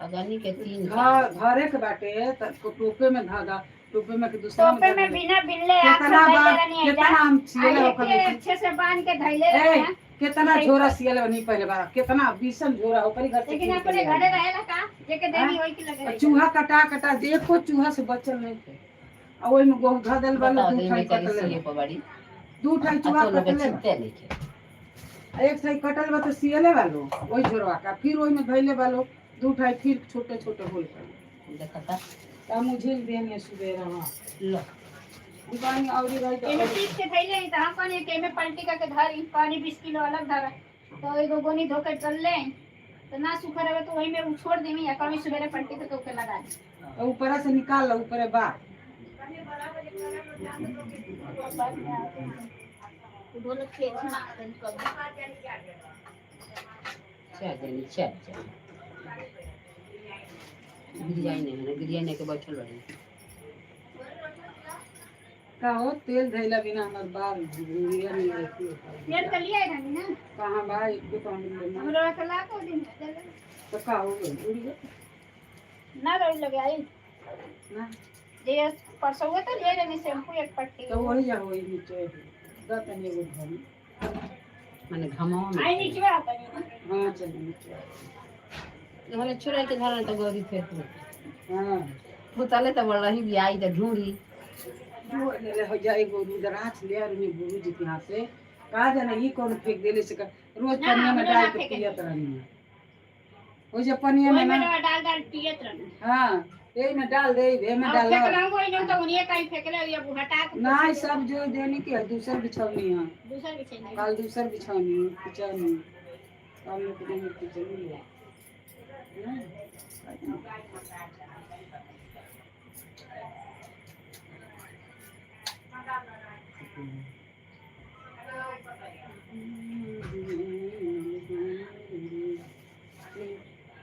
अगनी के तीन। घर घरे के बाटे त टोपे में धागा, टोपे में के दूसरा टोपे में बिना बिल्ले आँख कितना से बार धैले रहनी है। कितना हम छिले ओकर आ अच्छे से बांध के धैले ए, रहे हैं। कितना झोरा सियल बनी पहले बार, कितना बीसन झोरा ओकरी घर से लेकिन कीन के अपने ले घरे आइल। रहेला का जेके देनी होई की लगे आ चूहा कटा कटा, देखो चूहा से बचल नहीं थे। आ ओई में गोह धऽ देल बालो। बताओ दू दे ठाई बेचारी कटले सीए पर बड़ी। दू ठाई चूहा आ तो लोग कटले बा। चिंते नहीं के। आ एक ठाई कटल बा तो सियले बालो ओई झोरवा का, फिर ओई में धइले बालो दू ठाई, फिर छोटे छोटे होल कर। देखता। हम उझिल देनी सुबेरा वहाँ। लो। दुकान औरी रही तो एमे पीस के धैले हैं तो हम कहनी कि एमे पलटी करके धरी पानी 20 किलो अलग धरा तो एगो गोनी धो के चल ले तो ना सूखा रहे तो वही में उ छोड़ देमी या कभी सवेरे पलटी करके ओके लगा दी। तो ऊपर से निकाल लो, ऊपर बा। ढोलक खेत में आदन कभी। चल जानी, चल चल। गिरियाई नहीं है ना, गिरियाई नहीं के बैठल बड़ी। का हो, तेल धइला बिना हमर बाल भुरिया नहीं रहती। तेल तो लिया है ना। कहाँ बा? एक तो हम लेना। हमरा के ला को दिन। तो का हो गइल, उड़ गइल। ना रही लगे आई। ना। जे परसों हुए तो लिए रहनी शैम्पू एक पट्टी। तो वही जा, वही नीचे द तनी एगो घड़ी। माने घमाओ में। आई नीचे आता नहीं। हाँ, चल नीचे। हमारे छोरा के धरन तो गौरी फेर हाँ। पुतले तो बड़ रही भी आई तो ढूंढी। जो ले ले हो जाए एगो रुद्राक्ष ले आनी गुरु जी के यहाँ से। कहा जाने ये कौन फेंक देले से रोज ना, पनिया में हमरो डाल ना के फेंके। पियत रहनी है। वो जो पनिया में ओही में ना डाल डाल पियत रहनी। हाँ, यही में डाल दे, ये में अब डाल। फेंकला कोई नहीं तो उन्हीं का ही फेंकले या हटा के। ना, ई सब जो देने की है दूसर बिछौनी है। दूसर बिछाई नहीं। कल दूसर बिछौनी है, बिछौनी कल लोग देने की जरूरी है। हाँ।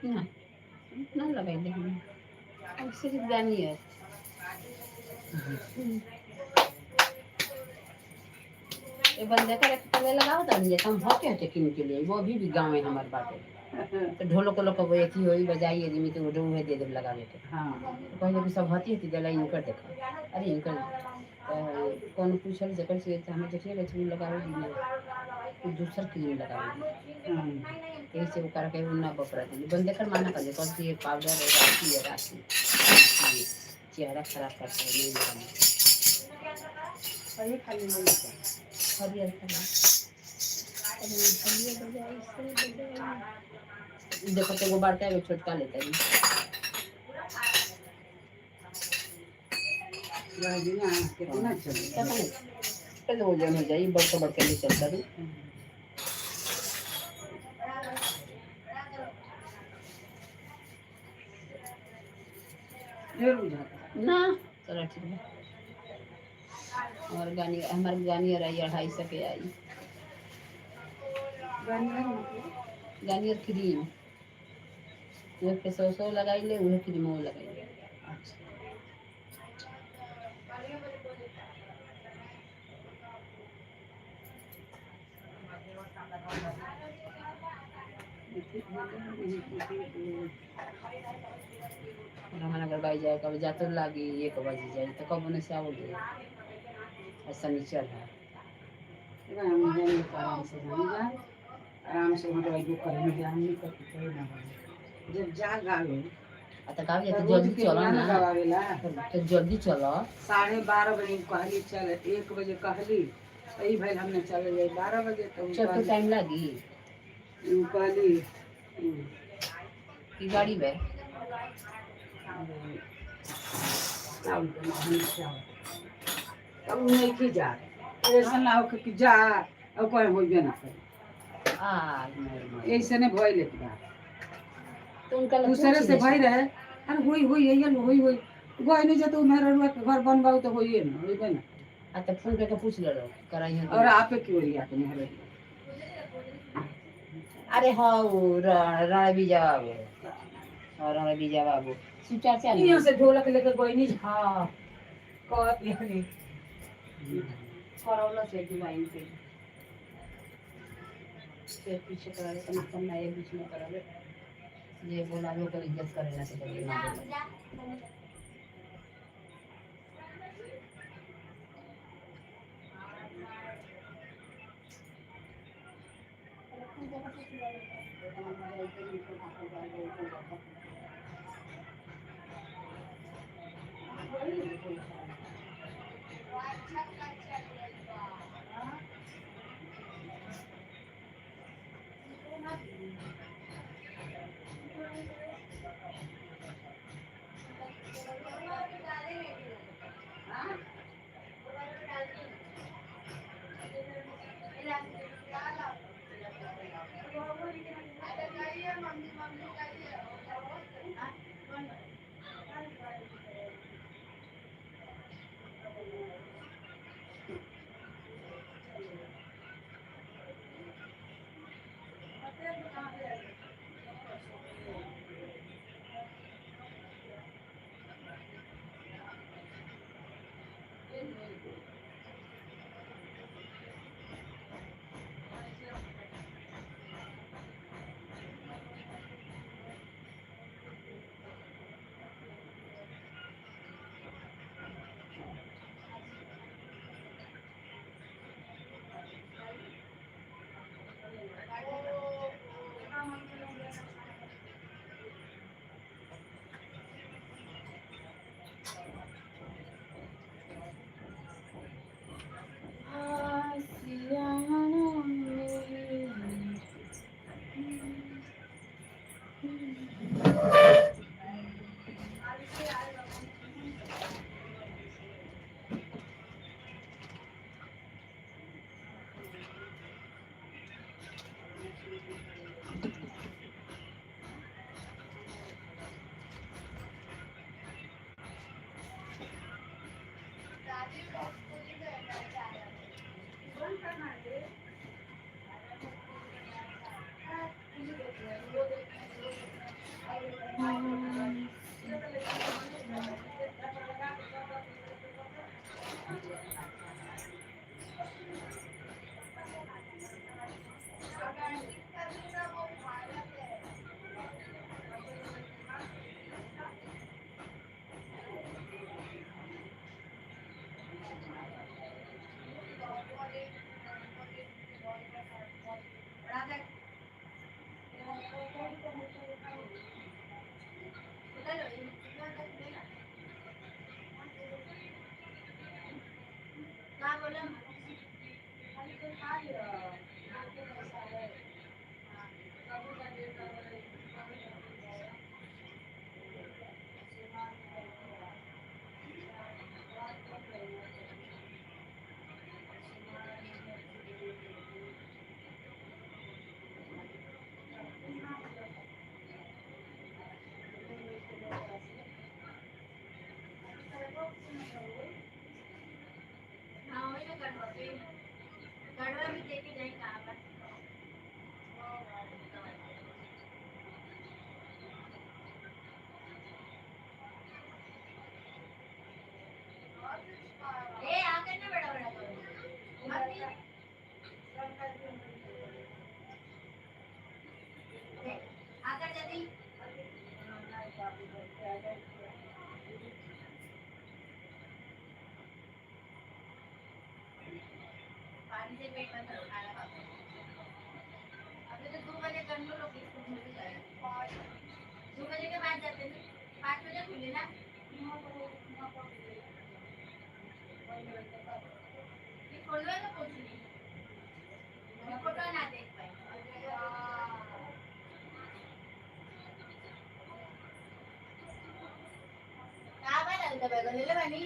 ना ना लगाई दे ऐसे भी जानी है। ये बंदे का पहले लगाओ तो नहीं हम होते होते किन के लिए वो अभी भी गाँव में हमारे बाटे तो ढोलक वोलक वो एक ही होई बजाई आदमी तो वो दे दे लगावे के। हाँ। तो पहले भी सब होती होती दिला इनकर देखो, अरे इनकर। तो कौन पूछल जकर से तो हमें जठिया लक्ष्मी लगावे दी ना, उ दूसर क्रीम लगावे दी। यही से ओकरा के ना बपरा दी बंदे कर माना कर कौन सी ये पाउडर है राशि है राशि ये चेहरा खराब करता है नहीं लगाना। सही खाली नहीं होता। हरियर खाना अरे हलिया बजाई से बजाई। देखो तो एगो बड़का एगो छोटका लेता है। रह जी ना कितना चले। पता नहीं पहले वजन हो जाए बड़का बड़का ले चलता रही। ढेर बुझाता। ना चलो ठीक है। और गानी हमारे गानी आई 250 के आई। गानियर मतलब गानियर क्रीम वो फेस वोशो लगाई ले वह क्रीम वो लगाई ले। अच्छा। और हमारा अगर बाई जाए कब जाते लागी 1 बजे जाए तो कब उन्हें से आओगे और शनिचर है। हम जाएंगे तो आराम से जाएंगे, आराम से वहाँ रहिए करेंगे, हम नहीं करते कोई ना होगा। जब जा गावे आ तो गावे तो तो रोज जल्दी के चलो ना ना, गवावेला। तो जल्दी चलो। 12:30 बजे कहली चल, 1 बजे कहली सही भइल हमने चले जाए 12 बजे तो चल तो टाइम लागी। उ कहली की गाड़ी में तब नहीं की जा ऐसा ना हो कि जा और कोई होइबे ना करे। आ मोर मोर ऐसे नहीं भइल एक बार तो उनका लग दूसरे से भई रहे अरे होई होई यही होई होई गई नहीं जाते मेरे रुआ के घर बनवाओ तो होइए ना होइबे ना। आ तो फोन करके पूछ ले लो कराई है। और आपे क्यों रिया के मेहर अरे हाँ रण बीजा बाबू और रण बीजा बाबू सुचाचा ने यहाँ से ढोलक लेके गई नहीं। हाँ कहत यानी करौला से जुबाइन पे से पीछे करावे तो कम ना एक बीच में करावे ये बोला लोग इज्जत करे ना तो करे ना बोला। हाँ वही ना गढ़वा पे, गढ़वा भी देखे जाए कहाँ पर। ए आकर ना बड़ा बड़ा करो आकर जल्दी। पानी से पेट मत भरो, खाना खाओ। अभी तो 2 बजे कर लो लोग इसको भूल जाए। 2 बजे के बाद जाते हैं, 5 बजे खुले ना। ये खोलवा तो कुछ नहीं, मैं फोटो ना देख पाई। का बनल त बैगन ले बनी।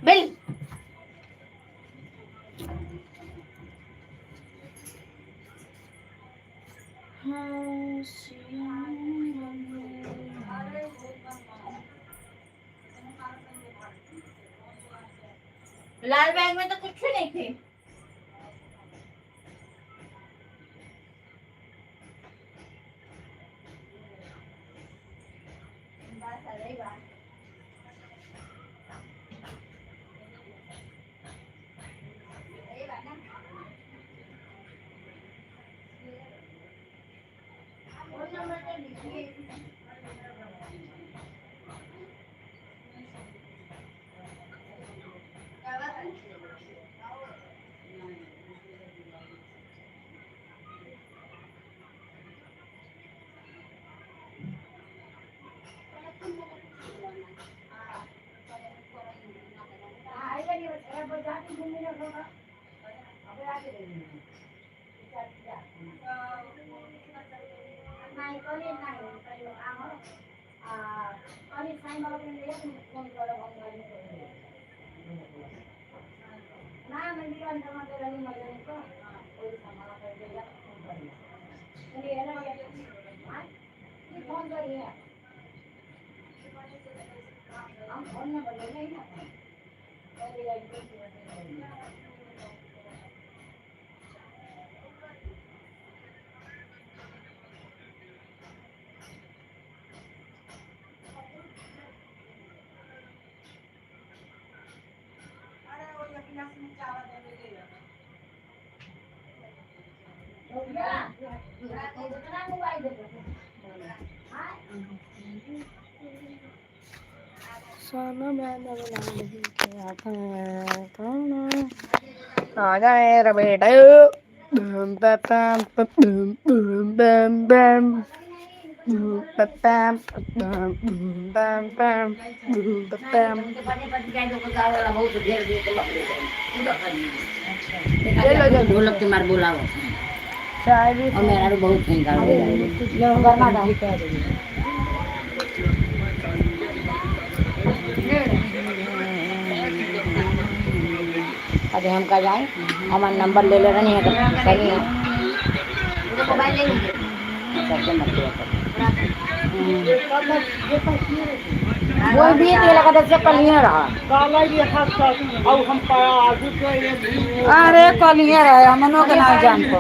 बिल लाल बैग में तो कुछ भी नहीं थे। बस अरे वाह। अरे वाह ना। फोन नंबर तो लिखिए। आ जाए रे बेटे। बम बम बम बम बम बम बम बम बम। ले लो जल्दी। ढोलक के मार बोलाओ। चाय भी। और मेरा बहुत गरमा दाम। अरे हम का जाए, हमार नंबर ले ले रही है सही है। मोबाइल ले लीजिए। सबसे मत लिया करो। वो भी तेल का से कलिए रहा। अरे कलिए रहे, हमनो के ना जान को।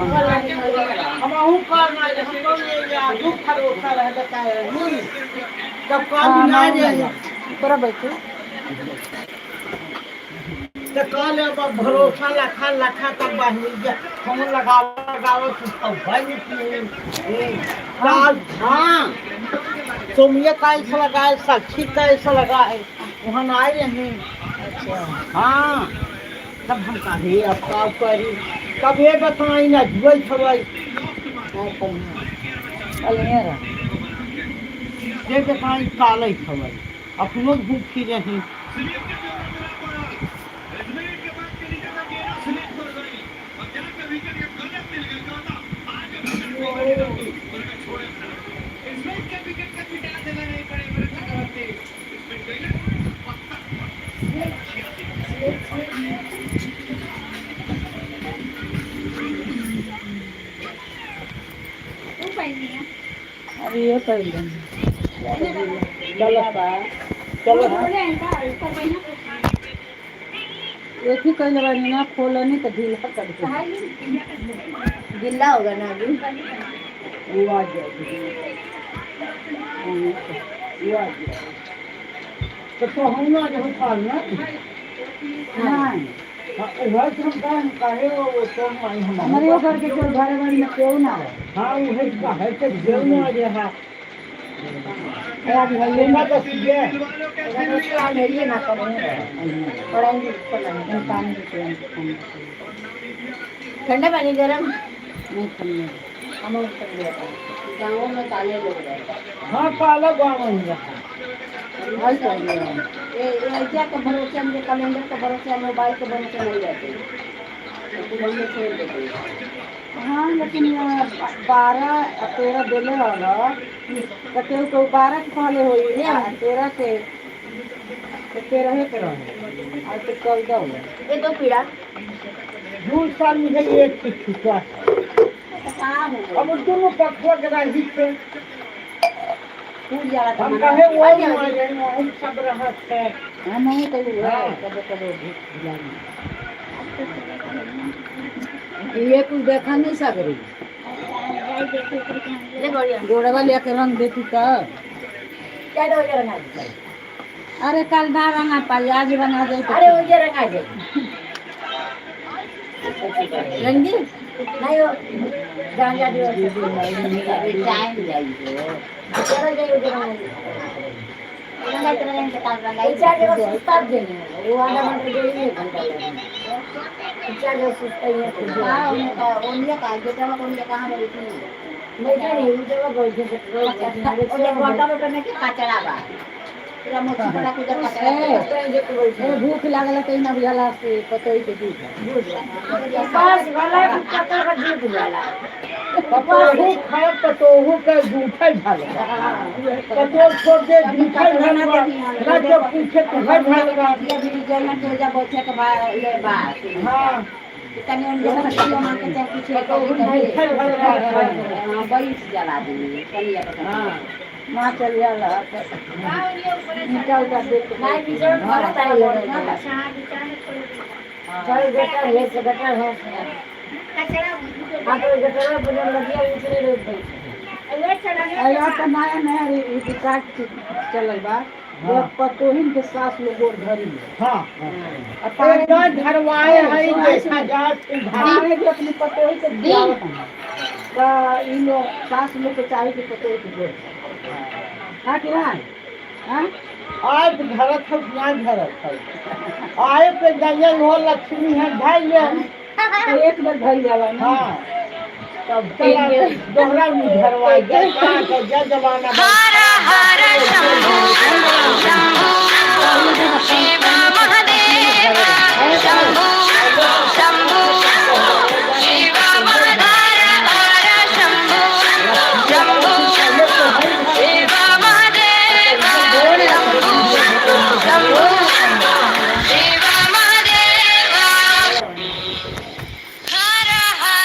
पूरा बैठू। भरोसा लखा लखा तब बाहिर हम लगाव लगाव हाँ सोमिया कैसे लगाए, साक्षी कैसे लगाए, वहाँ आए रहे। हाँ तब हम कही अब का करी, तब ये बताई ना जुए छवई। कलिए रहे। जे देखाई काले खबर अपनो भूखी रही। तू पहनी है। अरे ये पहले चलो चलो। बोले इनका ऊपर पहना। एक ही कहले बानी ना खोलनी तो ढीला कर दे। गिल्ला होगा ना अभी। वो आ जाएगी, वो आ जाएगी तो हम ना जो खाल ना नहीं। वह तो हम काहे काहे वो तो हम आई हम हमारे वो घर के केहू घरे बाड़ी में केहू ना रहे। हाँ वह काहे के जेल में आ गया है। आज भैया ना तो ये ये ना करें पढ़ाएंगे। पानी के पानी। ठंडा पानी गरम नहीं ठंडा। हम कर दिया। गाँवों में काले लोग रहते हैं। हाँ काला गाँव में रहा। हल कर दिया। ये ये के भरोसे हम कैलेंडर के भरोसे मोबाइल के भरोसे नहीं रहते, तो हम छोड़ देते हैं। हाँ लेकिन 12 13 देले रहल तो केहू केहू 12 के पहले होई आ 13 के तो 13 के रहे आज तो 14 हो। ये तो पीड़ा 2 साल में एक की छुटा है। तो कहाँ हो गई? अब दोनों पक्षों के राही पे टूट जाला तो हम मना- कहे वो आ जाए हम सब रहत है। हम नहीं तो हाँ। कबो कबो भूख लागी। ये कुछ देखा नहीं सकरी। ले गोड़िया। गोड़वा लेके रंग देती तो क्या दो ये रंगा दे। अरे कल ना रंगा पाई आज रंगा दे। अरे वो ये रंगा दे। रंगी नहीं वो जान जा दियो। टाइम जाइए चलो जाइए उधर रंगा दे। रंगा तो रंगा के काल रंगा चार जगह सुस्ता देने वो आधा घंटा देने एक घंटा देने चार जगह सुस्ता ही है। हां उन्हें का उन्हें का बेटा को उन्हें कहां बैठी बैठा नहीं उस जगह बैठे उन्हें गोटा मोटा में के कचरा बा पूरा मोची पड़ा के उधर कचरा। ए भूख लागल तो ना बुझाला से पतोई के दूध। बस वाला पत्थर का दूध वाला। पतोहू खाए पतोहू के जूठे भल पतोह छोड़ दे जूठे भल ना जब पूछे तो भल भल। हाँ हाँ माँ चल जाला ईटा उटा देख के। चल गटर है से गटर है। हाँ तो गटर में पूजा लगिया उतरे रोड पे। अरे तो नया नया रिकॉर्ड चलल बा। हाँ। पतोहिन के सास लोग गोड़ धरी है। हाँ आ पारे ना धरवाए है देखा जात पारे भी अपनी पतोही के दियावत हैं। तो ई लोग सास लोग के चाही कि पतोही के गोड़। हाँ कि ना? हाँ? आज धरत है ना धरत है आए पे गंजन हो लक्ष्मी है भाई ले। तो एक बार धर जाला ना। हाँ तब चला दोहरा मुँह धरवाए जय कहाँ के जय जमाना बा।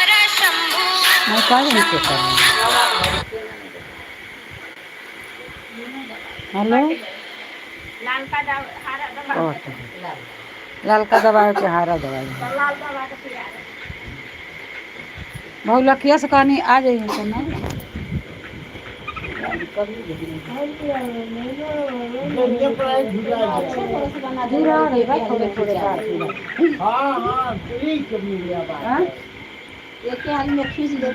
मैं का जाने के करना। हेलो। लाल का दवा हरा दवा। और लालका दवाई के हरा दवाई। लाल दवा के पिया दे। बहुलखिया से कहनी आ जाइए तो ना। दुनिया पर आए झूला जाए। दूर आ रही बा थोड़े थोड़े बात। हाँ हाँ ठीक मिल गया बात। हाँ? एक हाल में खींच दे।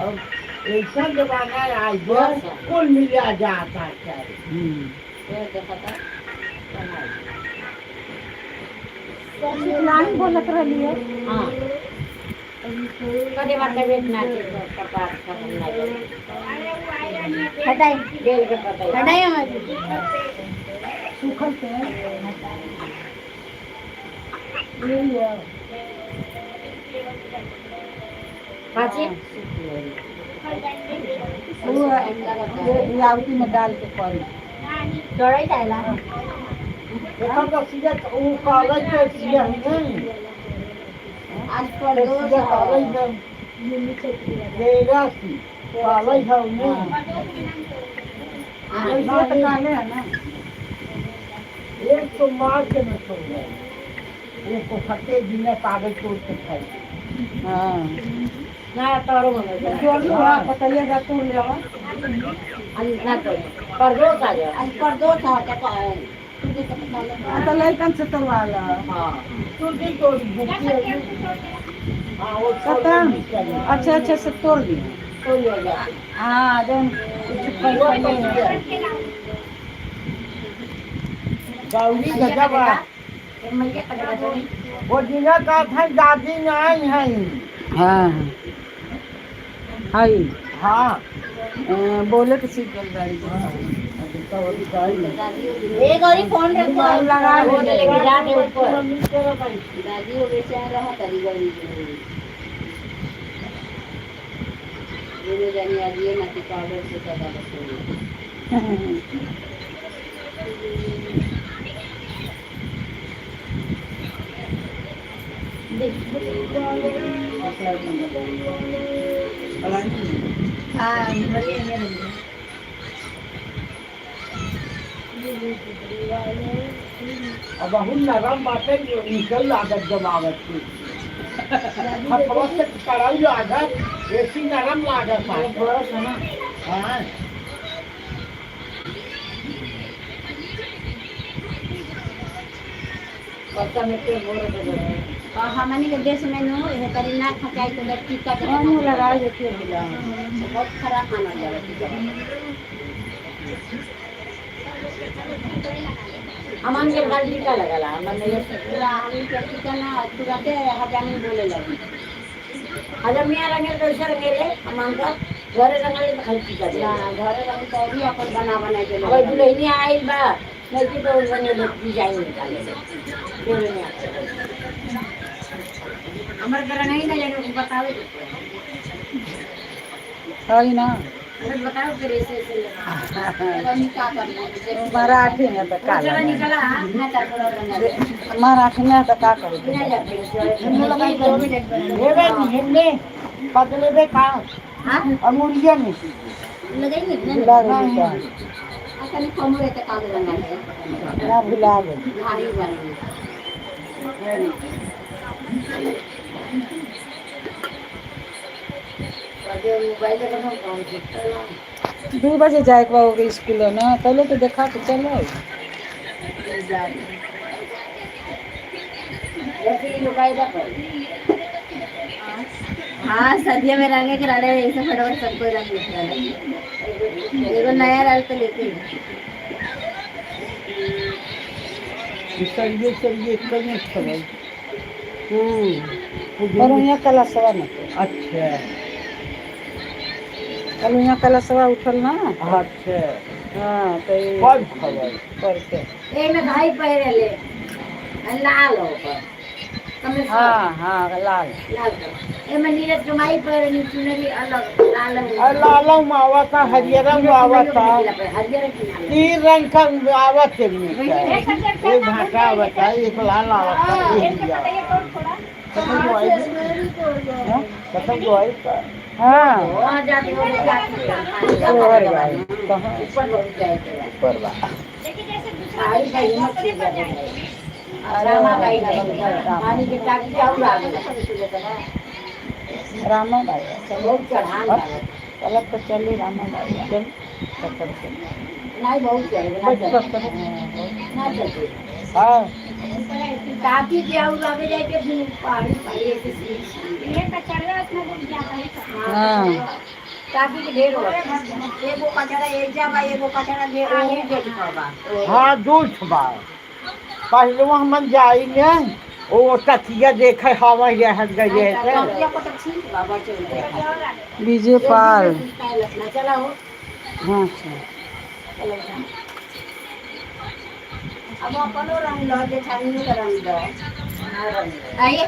अब ऐसा जमाना आ गया कुल मिला जाता है। हम्म। देखा था। नहीं बोलत रहली है। हाँ। कदे बार तबीयत ना ठीक हो, कपार खत्म ना जाए। अरे वो आई रहनी है। हटाई बेल के पतई हटाई हमारी। सूखल पे ये लिया। खाची वो ये आवती में डाल के करी। चढ़ाई जाएला। एकर तो सीधा ऊ कागज के सिया है नहीं। आज तो पर दो सीधा कागज में लेगा सी कागज है नहीं। वैसे तो काले है ना। एक तो मार के न छोड़ गए, एक को फटे बिना कागज तोड़ के खाई। हाँ ना तोरो बनो। तोड़ लो, हाँ पतैया जा तोड़ ले आवा। आज ना तो पर दो आ जाओ, आज पर दो था तो हाँ, तो लड़कन से तोड़वा ला। हां तू भी तोड़ भूखी है। हाँ वो खत्म। अच्छा अच्छा से तोड़ दिया। तो ले जा। हाँ जौन कुछ पहले गौरी गजब है। मैया का दो। वो दिना का था दादी न आई है। हाँ हाई। हाँ बोले तो सीख गल गाड़ी। ए गौरी फोन रखो। लगा वो लेके जाके ऊपर मम्मी तेरा भाई। दादी वो बेचैन रहा तरी गौरी जी दोनों जानी आज ये ना कि पाउडर से ज्यादा बस। हाँ बढ़िया है। अब बहुत नरम बाटे निकल लागत जमावत की हथवा से कड़ाई लागत ऐसी नरम लागत बाटे। हाँ पत्ता में के बोर दे। और हमनी के देश में नु ये तरी ना खचाई तो लड़की का हम लगा देती है बिला। बहुत खराब माना जाला टीका। हमन के घर टीका लगला हमन ये पूरा हमनी के टीका ना तुरंते हजामी बोले लगी। हजमिया रंगे कैसे रंगेले हमन का घरे रंगले तो खाली टीका दे। ना घरे रंग तो भी अपन बना बना के अब दुल्हनी आइल बा नहीं कि तो रंगेले डिजाइन निकाले दुल्हनी हमर घर नहीं ना जाने बतावे। सही ना। अरे बताओ फिर ऐसे ऐसे लगा। का करना। मराठी में तो का चला लगा। निकला ना चार रंग मराठी में तो का करू। ना जाते लेवे हिमने बदले का हां अंगुरिया में लगाई ना। भुला गई का। असन कमरे ते काग रंगा है। ना भुला गई। भारी बनी। मोबाइल 2 बजे जाए के बा स्कूल ना पहले तो देखा के चलो। हाँ सर्दियों में रंगे के रड़े ऐसे फटाफट सबको रंग लिख रहा है। एगो नया रंग तो लेते ही। सरिये सरिये कहीं खबर। पर यहाँ कलशवा न। अच्छा। कल यहाँ कलशवा उठल ना। अच्छा। हाँ तो कब खबर पर के। एमे घाई पहिरले लाल हो पर हाँ हाँ लाल। लाल कलर। एमे नीरज कमाई पहिरनी चुनरी अलग लाल। अरे लाला आवता हरियरा आवता। हरियर की लाल। तीन रंग का आवत है एक भाटा आवता एक लाल आवता एक नीला। खत्म जो आई खत्म जो आई। हाँ वहाँ जाके वो जाके ऊपर बा कहाँ ऊपर बहुत जाए के बा। ऊपर बा। पहाड़ी का हिम्मत से जाए। रामा बाई का पानी के टाकी चाउर आ गया। रामा बाई बहुत चढ़ान बा। चलत तो चली रामा बाई चल पकड़ के। नहीं बहुत जाएगा ना चलते। ना चलते। हाँ टाकी के और आगे जाके फिर पहाड़ी पहाड़ी ऐसे सीढ़ी। हाँ टाकी के ढेर हो एगो कचरा एक जा बा एगो कचरा ढेर ओहू के बा। हाँ दू बा पहले हम जाई ने ओ तकिया देखे हवा रहत गए थे। तकिया पर तो ठीक बा बचे उठे। विजय पाल। चला हो। हाँ अच्छा। चलो उठा। अब अपनो रंग लो, जेठानियों का रंग दो। आइए।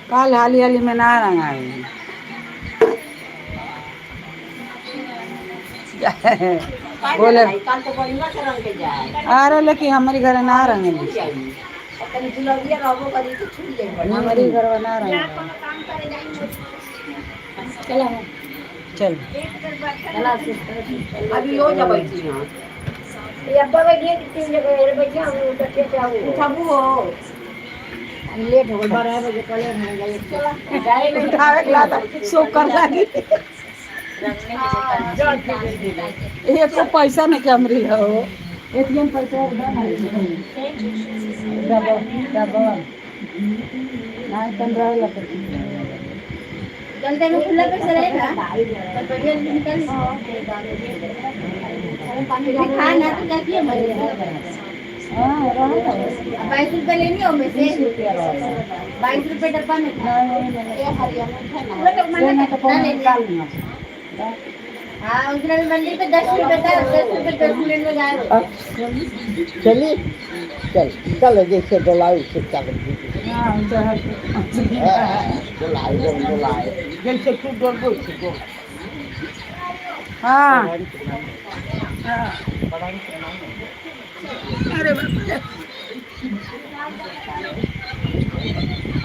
काल हाली हाली में ना रंग आए। बोले। कल तो बढ़िया से रंग के जाए। अरे लेकिन हमारी घर ना रंग। छूट जाई। और तनी गुलबिया रहबो करी तो छूट जाई बढ़िया। हमारी घर ना रंग। जा कोनो काम करे जाई। चला। चल। चला सिस्टर, अभी हो जा बैठी हां। ये अब बैठिए तीन जगह ये बैठिए, हम उठके पे आऊ। उठाबू हो। लेट हो गए, 12 बजे कल हो गए। चला जाए नहीं। उठावे के लाता सो कर लागी। एको पैसा नहीं के हमरी हो। एटीएम पैसा एकदम डबल डबल नहीं तन रहे लग। चलते में खुला पैसा रहेगा तो बढ़िया निकल। खा ना तो क्या किया मरे। हाँ रहे। 22 रुपये लेनी हो में से। 20 रुपया रहे। 22 रुपये डब्बा में था। ये हरियाणा था ना। पूरा तो लेना तो ना कौन ले लिया। निकाल लिया। हाँ, उस दिन मंदिर पे 10 रुपये था, 10 रुपये 10 मिनट में गायब हो गया। चली चल चल, जैसे डोलाई से चल। हाँ चल। डोलाई डोलाई, जैसे तू डोल वैसे डोल। हाँ अरे बाप रे।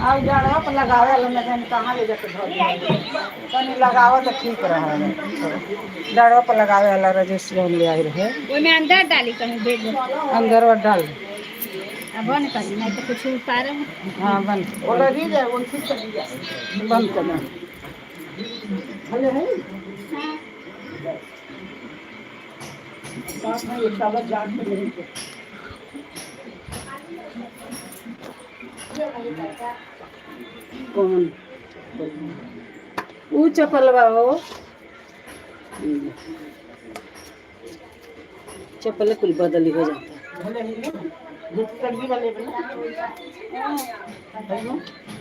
अब जड़वा पर लगावे वाला न जाने कहाँ ले जाके धर दिया। तनी लगावा तो ठीक रहा। डड़वा पर लगावे वाला राजेश जौन ले आई रहे। ओमे अंदर डाली कहीं बेड। अंदर और डाल। अब बंद करी, नहीं तो कुछ उतारे। हाँ, बंद। बोला नहीं जाए वो ठीक चली जाए। बंद करना। भले है साथ में ये साला जान में नहीं थे। कौन ऊ चप्पल बा हो? चप्पल कुल बदली हो जाता है। भले ही ना ये तंगी वाले बना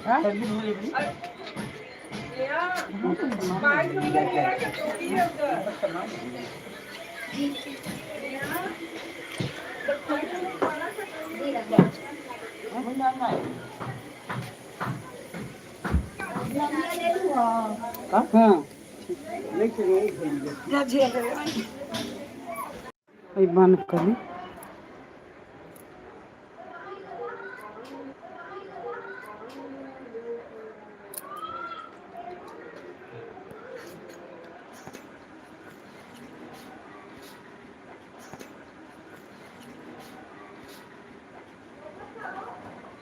हाँ? तंगी वाले बना। हाँ। नहीं चलिए। अभी बंद करी।